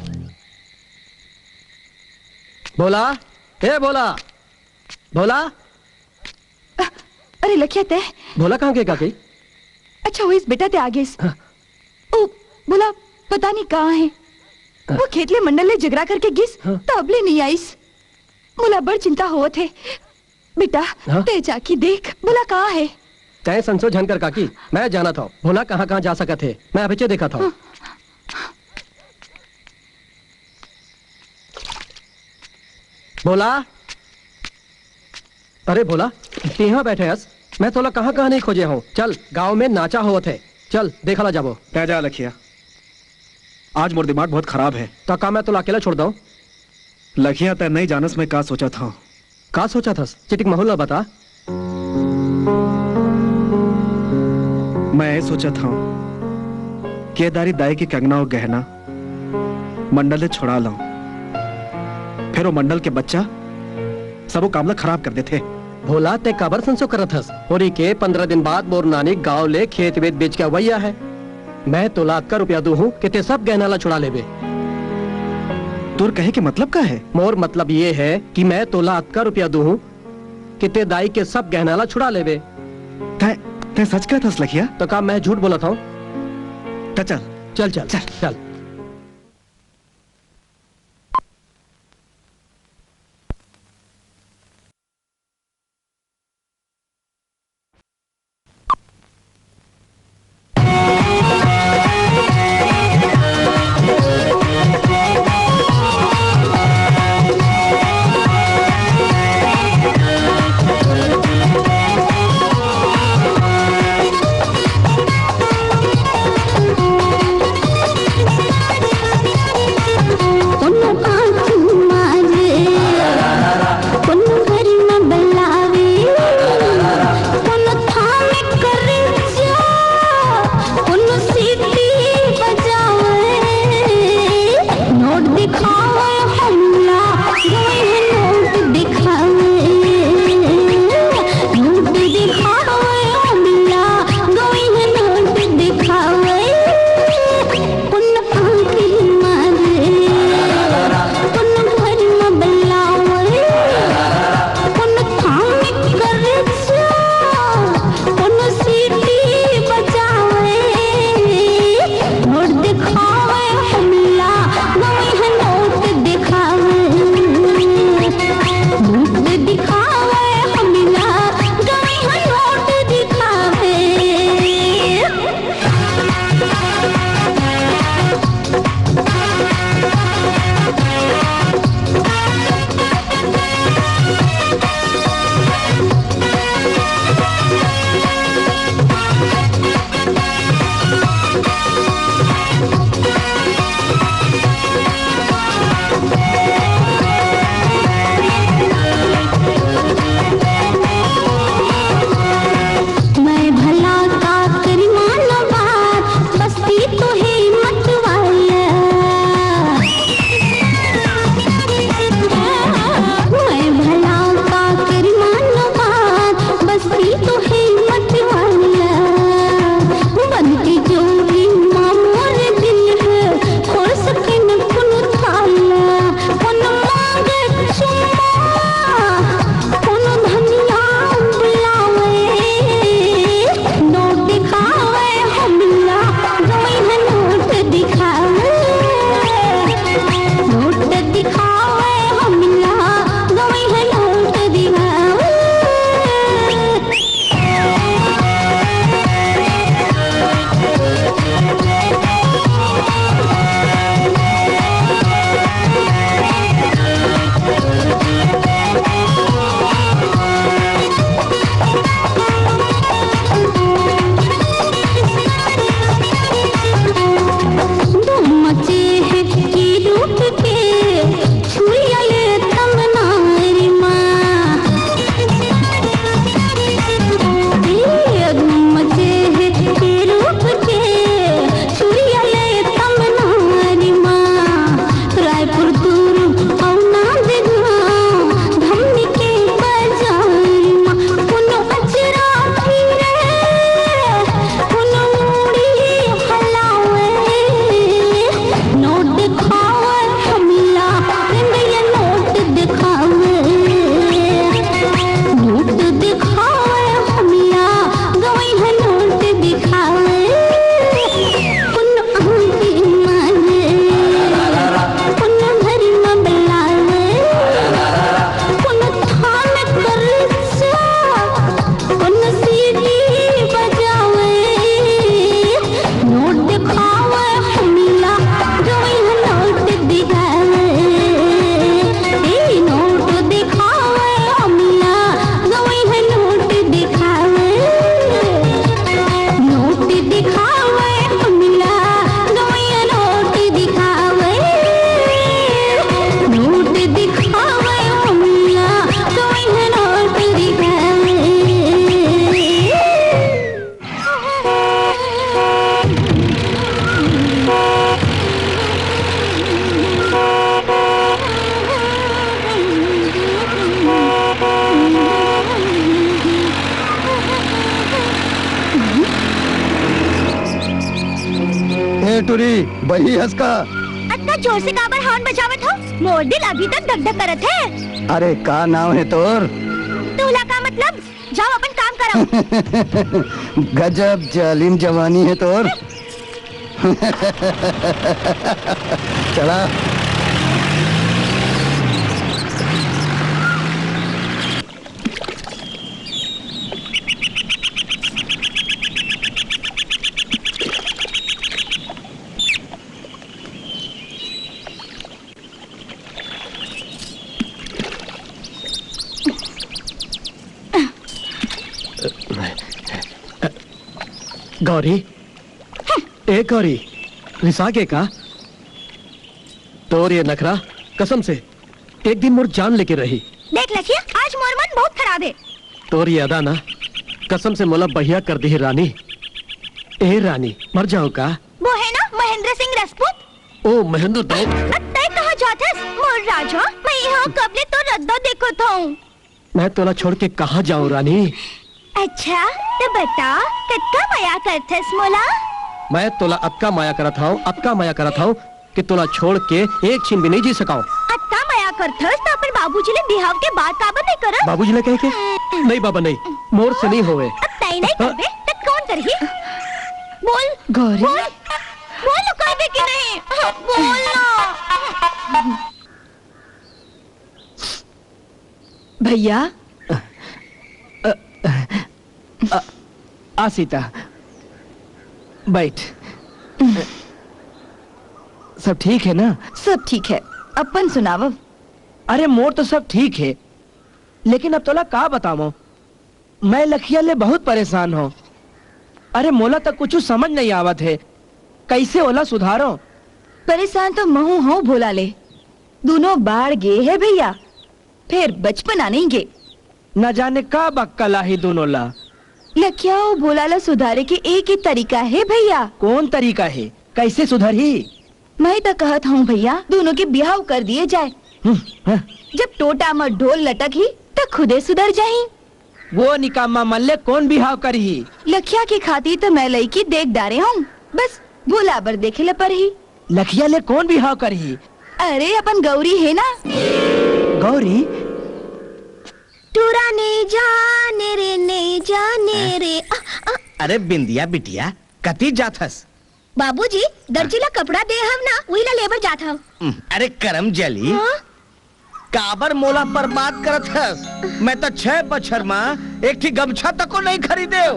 भोला, ए भोला, भोला। अरे लखिया, तैं? भोला कहाँ गे काकी? अच्छा होइस बेटा, तैं आ गेस। हाँ। बोला, पता नहीं कहाँ है। वो खेत ले मंडल ले झगड़ा करके गिस, हाँ। त अब ले नहीं आइस। मोला बड़ चिंता होवत हे। बेटा, हाँ? ते जाके देख, बोला कहाँ है? तैं संसो झन कर काकी, मैं जानत हौं, भोला कहाँ-कहाँ जा सकत हे, मैं अभिचे देखत हौं। हाँ। भोला, अरे भोला, तिहाँ बैठे हस, मैं तोला कहाँ-कहाँ नहीं खोजे हौं। चल, गांव में नाचा होवत हे, चल, देखा ला जाबो। तैं जा लखिया, आज मोर दिमाग बहुत खराब हे। त का मैं तोला अकेला छोड़ दौं? लखिया, तैं नहीं जानस मैं का सोचत हौं। का सोचत हस? चिटिक महू ला बता। मैं ये सोचत हौं कि ये दारी दाई के कंगना अउ गहना मंडल ले छुड़ा लौं। फेर वो मंडल के बच्चा सबो काम ला खराब कर देथे। भोला, तैं काबर संसो करत हस? होरी के पंद्रह दिन बाद मोर नानी गांव ले खेत वेत बेच के अवइया हे। मैं तोला अतका रुपया दूहूं कि तैं सब गहना ला छुड़ा लेबे। तोर कहे के मतलब का हे? मोर मतलब ये हे कि मैं तोला अतका रुपया दूहूं कि तैं दाई के सब गहना ला छुड़ा लेबे। तैं, तैं सच कहत हस लखिया? त का मैं झूठ बोलत हौं? त चल। चल, चल, चल। चल। टूरी, बही हस का? अतना जोर से काबर horn बजावत हो? मोर दिल अभी तक धक धक करत हे। अरे, का नाम हे तोर? तोला का मतलब? जाओ, अपन काम करो। गजब जालिम जवानी हे तोर। चला। गौरी, ए गौरी, रिसा गे का? तोर ये नखरा, कसम से, एक दिन मोर जान लेके रही। देख लखिया, आज मोर मन बहुत खराब हे। तोर ये अदा ना, कसम से मोला बहिया कर दिही रानी। ए रानी, मर जाओ का? वो हे ना महेंद्र सिंह रजपूत। ओ महेंद्र दाऊ। अब तय कहाँ जात हस? मोर राजा, मैं यहाँ कब ले तोर रद्दा देखत हूँ। मैं तोला छोड़ के कहाँ जाऊँ रानी? अच्छा, तो बता, कतका मया करथस मोला? मैं तोला अतका मया करत हूँ, अतका मया करत हूँ कि तोला छोड़ के एक छिन भी नहीं जी सकाऊँ। अतका मया करथस तो अपन बाबूजी ले बिहाव के बात काबर नहीं करत? बाबूजी ले कह के? हम्म। नहीं बाबा नहीं, मोर से नहीं होवे। अब तय नहीं करबे, त कौन करही? बोल, गौरी। बोल, बोल करबे कि नहीं? हाँ, बोल ना। भैया। अ, अ, आ सीता, बैठ। सब ठीक है ना? सब ठीक है, अपन सुनाव। अरे मोर तो सब ठीक है, लेकिन अब तोला का बतावं, मैं लखिया ले बहुत परेशान हूँ। अरे मोला तो कुछ समझ नहीं आवत है, कैसे ओला सुधारो? परेशान तो महू हूँ भोला ले, दोनों बाढ़ गे है भैया, फेर बचपन आ नहीं गे। न जाने का बक्कल आही दोनों ला। लखिया अउ भोला ला सुधारे के एक ही तरीका हे भैया। कौन तरीका हे? कैसे सुधरही? मैं तो कहत हूँ भैया, दोनों के बिहाव कर दिए जाए। हम्म, हाँ। जब टोटा म ढोल लटकही, त खुदे सुधर जाही। वो निकामा मन ले कौन बिहाव करही? लखिया के खातिर तो मैं लइकी देख डारे हूँ, बस भोला बर देखे ल परही। लखिया ले कौन बिहाव करही? अरे अपन गौरी हे ना। गौरी? टूरा नहीं जाने रे, नहीं जाने हैं? रे। आ, आ। अरे बिंदिया बिटिया, कति जात हस? बाबूजी, दर्जी ला कपड़ा दे हव ना, उही ला लेबर जात हव। हम्म, अरे करम जली, हाँ? काबर मोला बर्बाद करत हस? मैं तो छह बछर म एक ठी गमछा तको नहीं खरीदेव,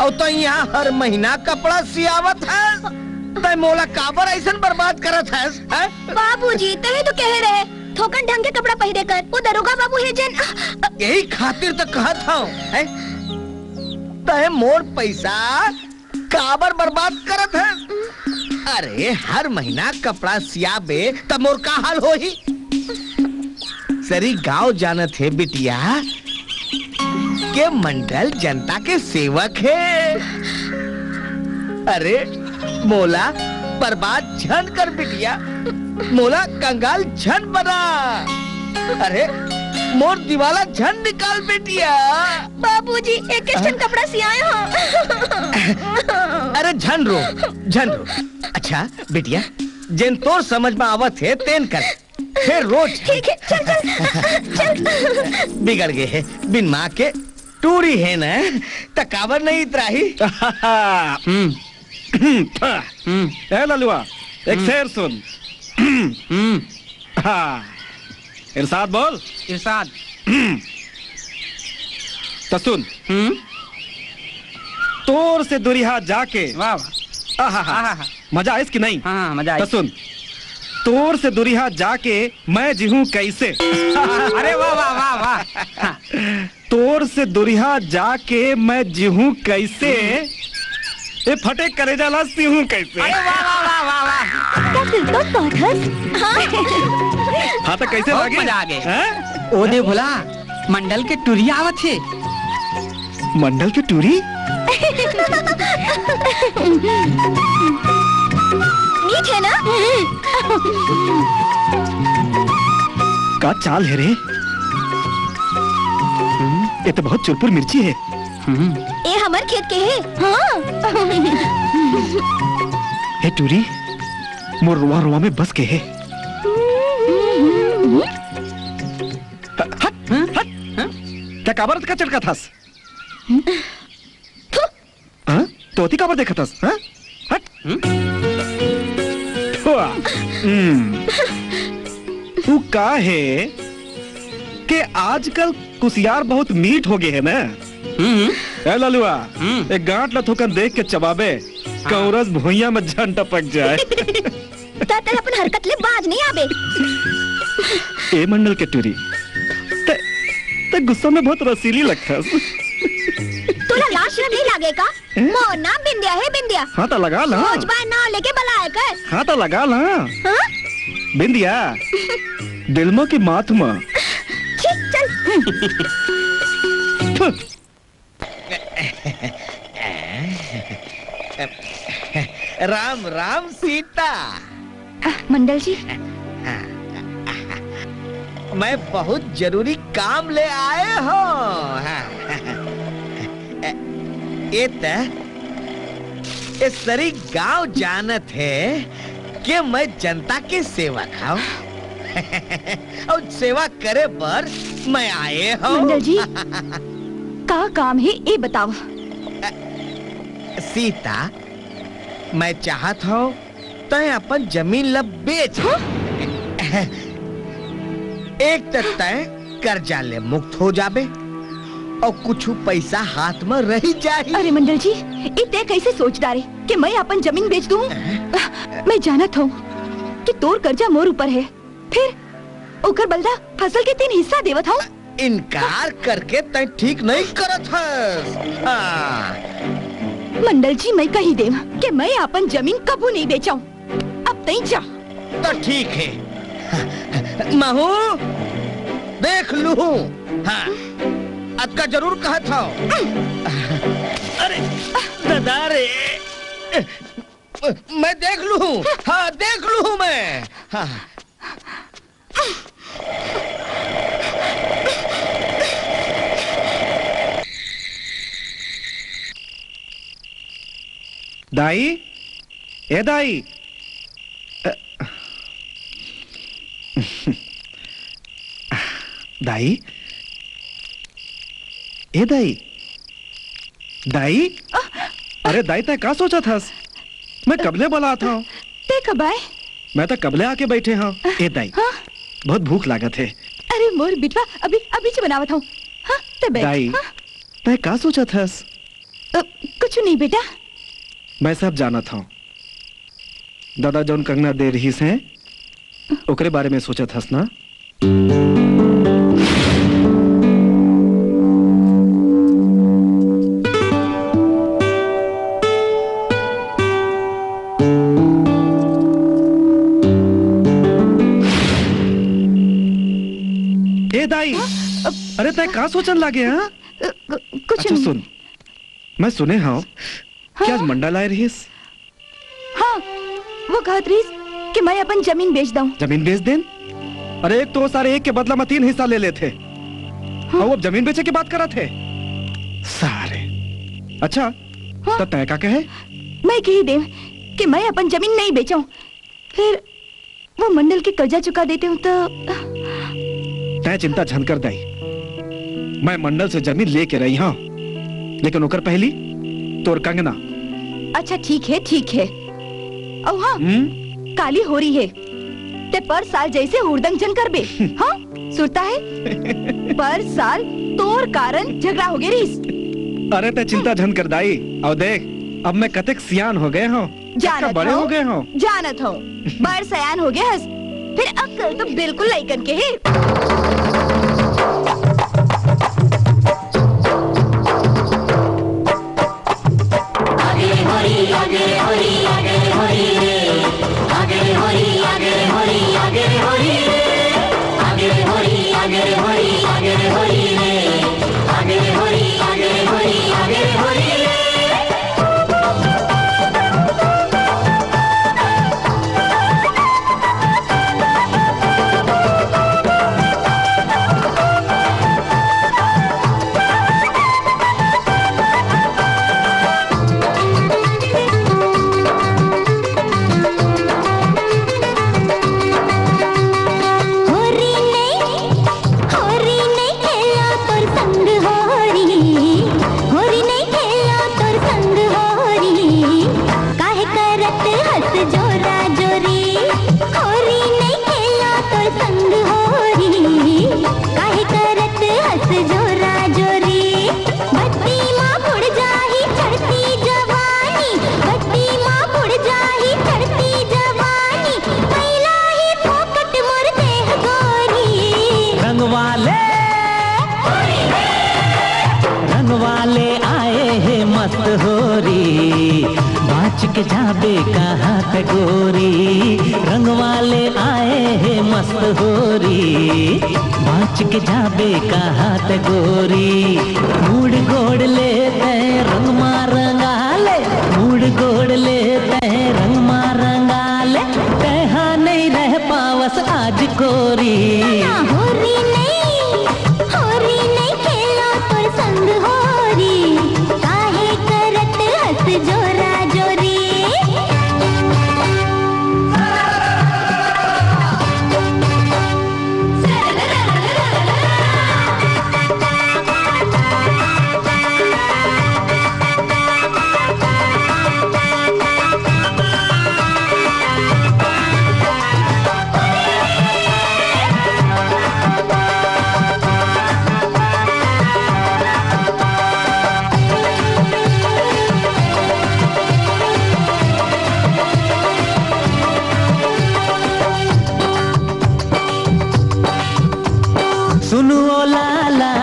अउ तो यहाँ हर महीना कपड़ा सियावत हस। तै मोला काबर ऐसन बर्बाद करत हस, हैं? बाबूजी, तही तो कहे रहे, थोकन ढंग के कपड़ा पहिरे कर, वो दरोगा बाबू हे जेन। यही खातिर तो कहत हव, हैं? तै मोर पैसा काबर बर्बाद करत हस? अरे, हर महीना कपड़ा सियाबे, त मोर का हाल होही? सरी गांव जानत हे बिटिया, के मंडल जनता के सेवक हे। अरे, मोला बर्बाद झन कर बिटिया, मोला कंगाल झन बना। अरे, मोर दिवाला झन निकाल बिटिया। बाबूजी, एक एक ठन कपड़ा सियाए हो। अरे झन रो, झन रो। अच्छा बिटिया, जेन तोर समझ में आवत हे तेन कर। फिर रोज ठीक है, चल, चल, चल। बिगड़ गए है, बिन माँ के टूरी है ना, त काबर नहीं इतराही? हम्म। हम्म। ए ललुआ, एक हम्म। शेर सुन। हम्म। हाँ। इरशाद बोल। इरशाद। त सुन। हम्म। तोर से दुरिहा जाके। वाह, वाह। आहा हा। आहा हा। मजा आइस कि नहीं? हाँ, हाँ, मजा आइस। त सुन। तोर से दुरिहा जाके मैं जीहूं कैसे? अरे वाह, वाह, वाह, वाह। हाँ। तोर से दुरिहा जाके मैं जीहूं कैसे? ए फटे करेजा ला सीहूं कैसे? अरे वाह, वाह, वाह, वाह, वाह। का तू तो कहत हस? हाँ। हाँ, त कैसे बहुत लागे? मजा आ गए। हैं? ओ दे भोला, मंडल के टुरी आवत हे। मंडल के टुरी? मीठ है ना? का चाल है रे? हम्म, ये तो बहुत चुरपुर मिर्ची है। हम्म। ए हमर खेत के हे। हाँ। हे टूरी, मोर रुआ रुआ में बस के हे। हट, हट, हट। तैं काबर अतका चटकथस? हाँ? तोती काबर देखथस? हाँ? हट। हम्म? थुआ। हम्म। तू का हे के आजकल कुसियार बहुत मीठ हो गे हे ना? हम्म। ए ललुआ, हम्म। एक गांठ ला थोकन देख के चबाबे, हाँ। कौरस भुइयां में झन टपक जाए। त तैं अपन हरकत ले बाज नहीं आबे। ए मंडल के टूरी, तैं, तैं गुस्सा में बहुत रसीली लगथस। तोला लाज शरम नहीं लागे का? हैं? मोर नाम बिंदिया हे, बिंदिया। हाँ, त लगा ला। सोच बाय नाव लेके बलाए कर। हाँ, त लगा ला। हाँ? बिंदिया, दिल म की माथ म? छी, चल। थु। राम राम सीता। आह, मंडल जी। मैं बहुत जरूरी काम ले आए हंव। ए त, ए सरी गांव जानत हे के मैं जनता के सेवक हंव। अउ सेवा करे बर मैं आए हंव। मंडल जी, का काम हे, ए बताव। सीता, मैं चाहत हंव, तैं अपन जमीन ल बेच। हाँ? एक त तैं कर्जा ले मुक्त हो जाबे, अउ कुछु पइसा हाथ म रहि जाही। अरे मंडल जी, ए तैं कइसे सोच डारे के मैं अपन जमीन बेच दूं? मैं जानत हंव कि तोर कर्जा मोर ऊपर हे, फिर ओकर बलदा फसल के तीन हिस्सा देवत हंव। इनकार करके तैं ठीक नहीं करत हस। हाँ। मंडल जी, मैं कही देव के मैं अपन जमीन कभू नहीं बेचंव। अब तैं जा। त ठीक हे। महू, देख लूहूं। हाँ, अतका जरूर कहत हंव। अरे, ददा रे। मैं देख लूहूं। हाँ, देख लूहूं मैं। हाँ। दाई, ए दाई। अ, दाई, ए दाई। दाई? अ, अरे दाई, तैं का सोचत हस? मैं कब ले बलात हंव। तैं कब आए? मैं त कब ले आके बइठे हंव। ए दाई, हाँ? बहुत भूख लागत हे। अरे मोर बिटवा, अभी, अभी च बनावत हंव। हाँ, तैं बइठ। दाई, हाँ? तैं का सोचत हस? अ, कुछु नहीं बेटा। मैं सब जानत हंव। ददा जउन कंगना दे रिहिस हे, ओकरे बारे में सोचत हस ना? ए दाई, हाँ? अरे तैं का सोचन लागे, हाँ? अ, कु-, कुछ अच्छा नहीं। सुन, मैं सुने हंव कि आज हाँ? मंडल आए रिहिस। हाँ, वो कहत रहिस कि मैं अपन जमीन बेच दंव। जमीन बेच देन? अरे, एक तो वो सारे एक के बदला में तीन हिस्सा ले लेथे। हाँ। अउ अब जमीन बेचे के बात करत हे? सारे। अच्छा, हाँ। त तैं का कहे? मैं कही देव कि मैं अपन जमीन नहीं बेचंव। फिर वो मंडल के कर्जा चुका देते हूँ तो। तैं चिंता झन कर दाई, मैं मंडल से जमीन लेके रही हंव, लेकिन ओकर पहली तोर कंगना। अच्छा ठीक हे, ठीक हे। अउ हाँ, हम्म? काली होरी हे, तैं पर साल जइसे हुड़दंग झन करबे। हाँ, सुरता हे? पर साल तोर कारण झगड़ा होगे रिहिस। अरे तैं चिंता झन कर दाई, अउ देख अब मैं कतेक सियान होगे हंव। जानत बड़े हंव, होगे हंव। जानत हंव, बड़ सयान होगे हस, फिर अक्कल तो बिल्कुल लइकन के हे। गोरी, बाँच के जाबे कहाँ त गोरी, रंग वाले आए हे मस्त होरी। बाँच के जाबे कहाँ त गोरी, मूड़ गोड़ ले तैं रंग मा रंगा ले, मूड़ गोड़ ले तैं रंग मा रंगा ले। तैं हा नइ रह पावस आज कोरी। ना होरी नइ, होरी नइ खेलो तोर संग होरी, काहे करत हस जोरा जोरी। सुन ओ लाला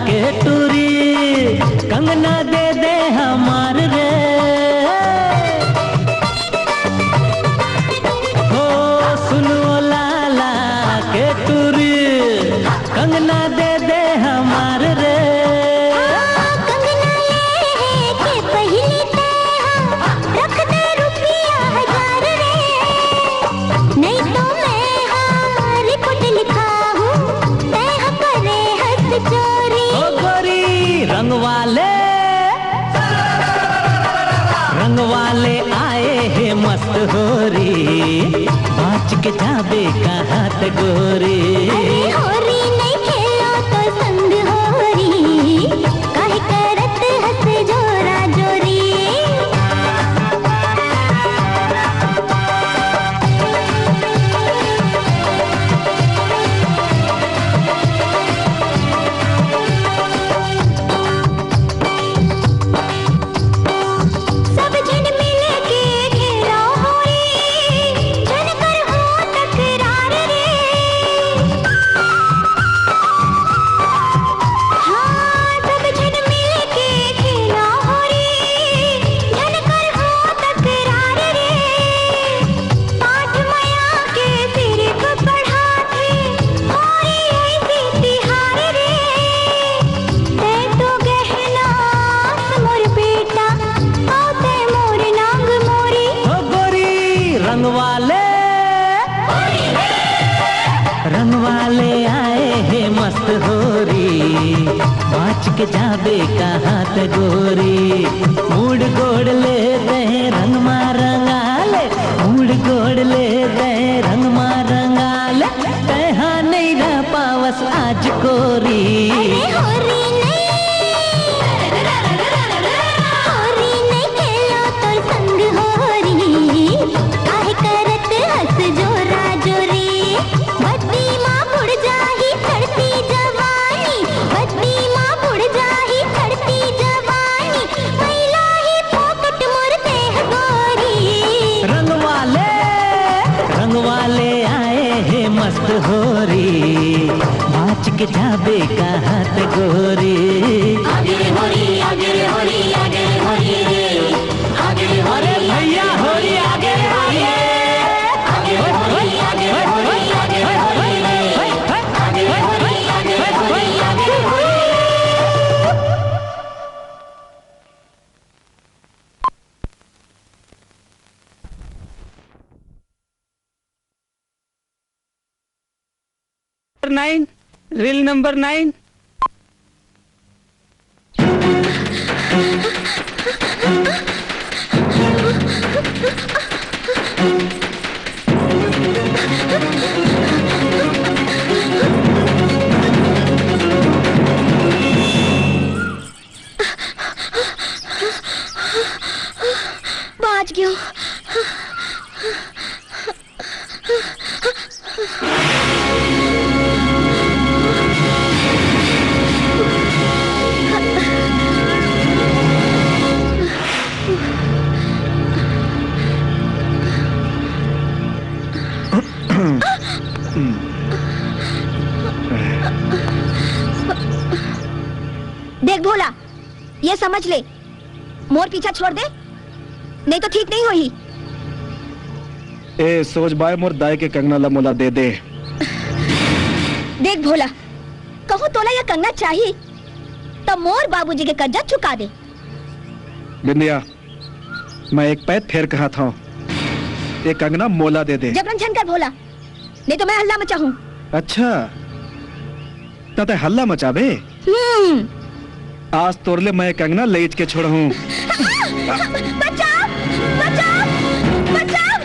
के टूरी, कंगना दे दे हमार रे। हो सुन ओ लाला के टूरी, कंगना दे दे हमार रे। हाँ, कंगना ले हे के पहिली तैं हा, रख दे रुपया हजार रे। नहीं तो मैं हा रिपोर्ट लिखाहूँ, तैं हा करे हस चोरी। ओ गोरी रंग वाले, रंग वाले आए हे मस्त होरी, बाँच के जाबे कहाँ त गोरी। अरे होरी नइ खेलो तोर संग होरी, काहे करत हस जोरा जोरी। सब झन मिल के घेराव होरी, झन करहू तकरार रे। हाँ, सब झन मिल के घेराव होरी, झन करहू तकरार रे। पाठ मया के सिरिफ पढ़ाथे, होरी अइसे तिहार रे। तैं तो गहना मोर बेटा, अउ तैं मोर नांग मोरी। हो गोरी रंग वाले, रंग वाले आए हे मस्त होरी, बाँच के जाबे कहाँ त गोरी। मूड़ गोड़ ले तैं रंग मा रंगा ले, मूड़ गोड़ ले तैं रंग मा रंगा ले। तैं हा नइ रह पावस आज कोरी। अरे होरी नइ, होरी नइ खेलो तोर संग होरी, काहे करत हस जोरा जोरी। बत्ती मा बुड़ जाही चढ़ती जवानी, बत्ती मा बुड़ जाही चढ़ती जवानी, मैला ही फोकट मोर देह गोरी। रंग वाले, रंग वाले आए हे मस्त होरी, बाँच के जाबे कहाँ त गोरी। आगे रे होरी, आगे रे होरी, आगे रे होरी रे। आगे रे होरी, अरे भैया, होरी आगे रे, आगे। आगे रे होरी, आगे रे होरी, आगे रे होरी रे। आगे रे होरी, आगे रे होरी, आगे रे Hori. Number nine, reel number nine. बाँच गेंव। देख भोला, ये समझ ले, मोर पीछा छोड़ दे, नहीं तो ठीक नहीं होही। ए सोज बाय, मोर दाई के कंगना ला मोला दे दे। देख भोला, कहूँ तोला ये कंगना चाही, त मोर बाबूजी के कर्जा चुका दे। बिंदिया, मैं एक पैर फेर कहत हंव, ये कंगना मोला दे दे। जबरन झन कर भोला, नहीं तो मैं हल्ला मचाहूँ। अच्छा, त तैं हल्ला मचाबे? हम्म। आज तोर ले मैं कंगना लेइच के छोड़हूँ। बचाओ, बचाओ, बचाओ,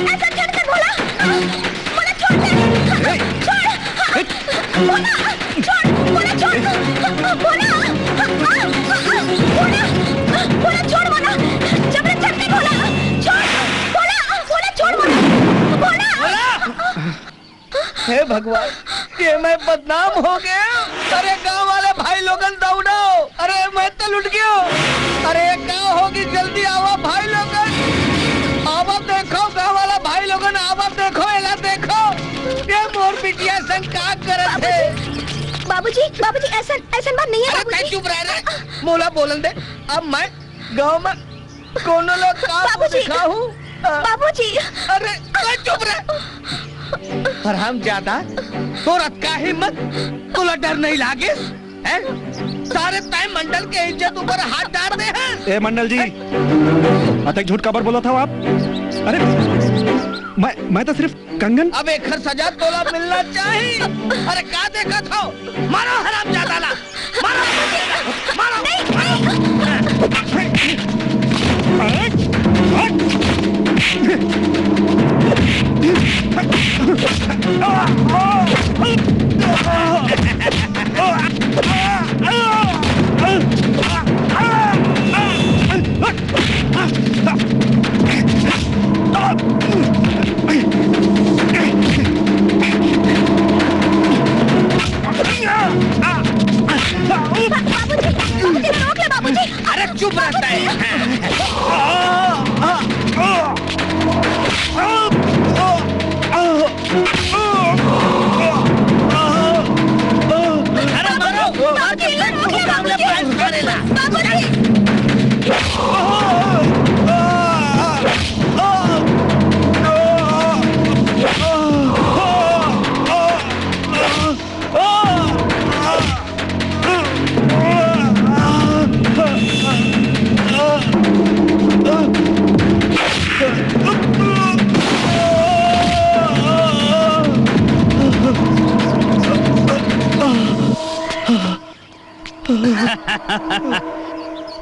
ऐसा झन कर भोला, मोला छोड़ दे, ए! छोड़, भोला, छोड़, मोला छोड़, भोला, भोला, भोला, छोड़ मोला, जबरन झन कर भोला, छोड़, भोला, भोला, छोड़ मोला, भोला। भोला! हे भगवान, ये मैं बदनाम हो गया। अरे गांव वाले भाई लोगन दौड़ो, अरे मैं तो लुट गयो। अरे का होगी, जल्दी आवा भाई लोगन, आवा देखो गांव वाला भाई लोगन, आवा देखो, एला देखो, ये मोर बिटिया संग का करत हे। बाबूजी, बाबूजी, ऐसा, ऐसा बात नहीं है अरे बाबूजी। तैं चुप रह रे, मोला बोलन दे। अब मैं गांव में कोनो लोग का बाबूजी! दिखाहूँ? अ, बाबूजी! अरे, तैं चुप रह। हरामजादा, तोर अतका हिम्मत, तोला डर नहीं लागिस? हैं? सारे तैं मंडल के इज्जत ऊपर हाथ डार दे हस। ए मंडल जी, हैं? अतक झूठ काबर बोलत हव आप? अरे, मैं, मैं तो सिर्फ कंगन। अब एखर सजा तोला मिलना चाही। अरे का देखत हव? मारो हरामजादा ला, मारो, मारो। नहीं, नहीं। बाबूजी, बाबूजी, रोक ले बाबूजी। अरे चुप रहता है। अरे मारो, मार के फेंक दो, सामने बाइक मारेला। बाबूजी।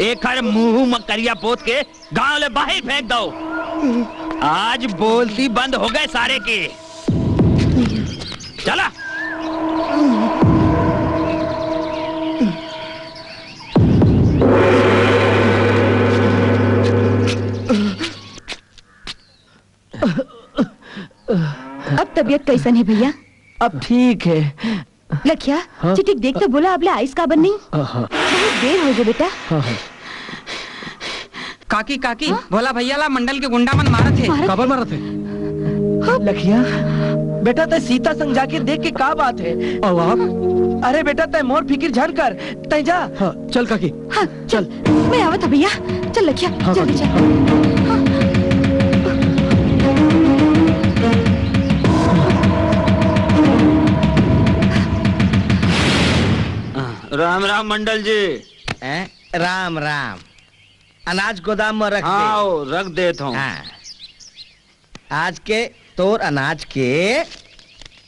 एखर मुंह म करिया पोत के गांव ले बाहिर फेंक दो। आज बोलती बंद हो गए सारे की। चला। अब तबीयत कैसन है भैया? अब ठीक है। लखिया, हाँ? चिटिक देख तो बोला, अब ले आइस काबर नहीं? हाँ, हाँ। बहुत देर हो गई बेटा। हाँ, हाँ। काकी, काकी, हाँ? भोला भैया ला मंडल के गुंडा मन मारत हे। मारत काबर हे? मारत हे? हाँ। लखिया, बेटा तैं सीता संग जाके देख के का बात है? अउ आप? अरे बेटा तैं मोर फिकिर झन कर, तैं जा। हाँ, चल काकी। हाँ, चल, मैं आवत हूँ भैया। चल लखिया, हाँ, जल्दी काकी। चल। हाँ। राम राम मंडल जी। हैं? राम राम। अनाज गोदाम में रख दे। हाँ, रख देत हूँ। हाँ। आज के तोर अनाज के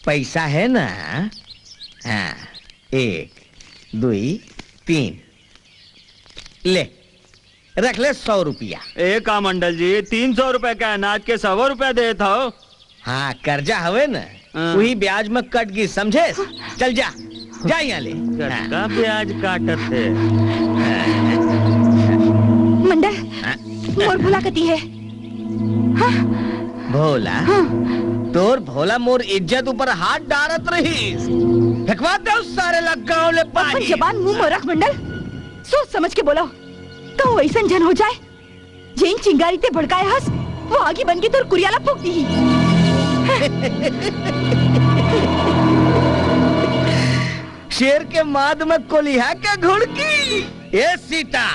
पैसा है ना? हाँ, एक, दुई, तीन। ले, रख ले सौ रुपया। ए का मंडल जी, तीन सौ रुपया के अनाज के सौ रुपया देत हव? हाँ, कर्जा हवे न, हाँ। उही ब्याज में कट गिस, समझेस? चल जा, जा यहाँ ले। कतका हाँ। ब्याज काटत हे? मंडल, हाँ। मोर भोला कति हे? हाँ? भोला? हाँ। तोर भोला मोर इज्जत ऊपर हाथ डारत रहिस। फेंकवा दे उस सारे ला गांव ले अपन बाहिर। जबान मुंह में रख मंडल। सोच समझ के बोलो। कहूँ ऐसन झन हो जाए, जेन चिंगारी ते भड़काए हस, वो आगी बन के तोर कुरिया ला फूंक दिही। शेर के माद में कोलिहा के घुड़की। ए सीता,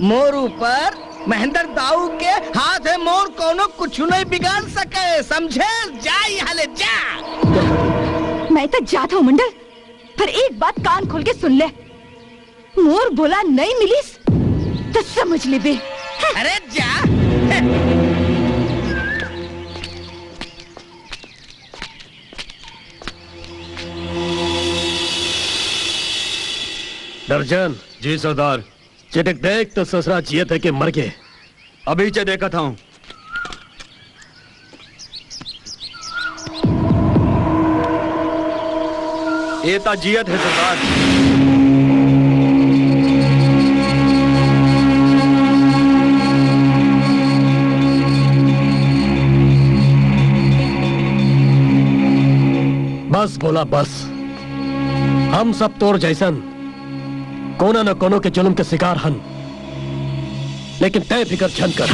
मोर ऊपर महेंद्र दाऊ के हाथ हे, मोर कोनो कुछ नहीं बिगाड़ सके, समझे? जा यहाँ ले, जा। मैं तो जात हूँ मंडल, पर एक बात कान खोल के सुन ले, मोर बोला नहीं मिलिस तो समझ लेबे। अरे जा। दर्जन। जी सरदार। चिटिक देख तो ससुरा जियत हे कि मर गे। अभी चे देखत हूँ। ए ता जियत हे सरदार। बस भोला बस, हम सब तोर जैसन कोनो न कोनो के जुल्म के शिकार हन, लेकिन तय फिकर झन कर।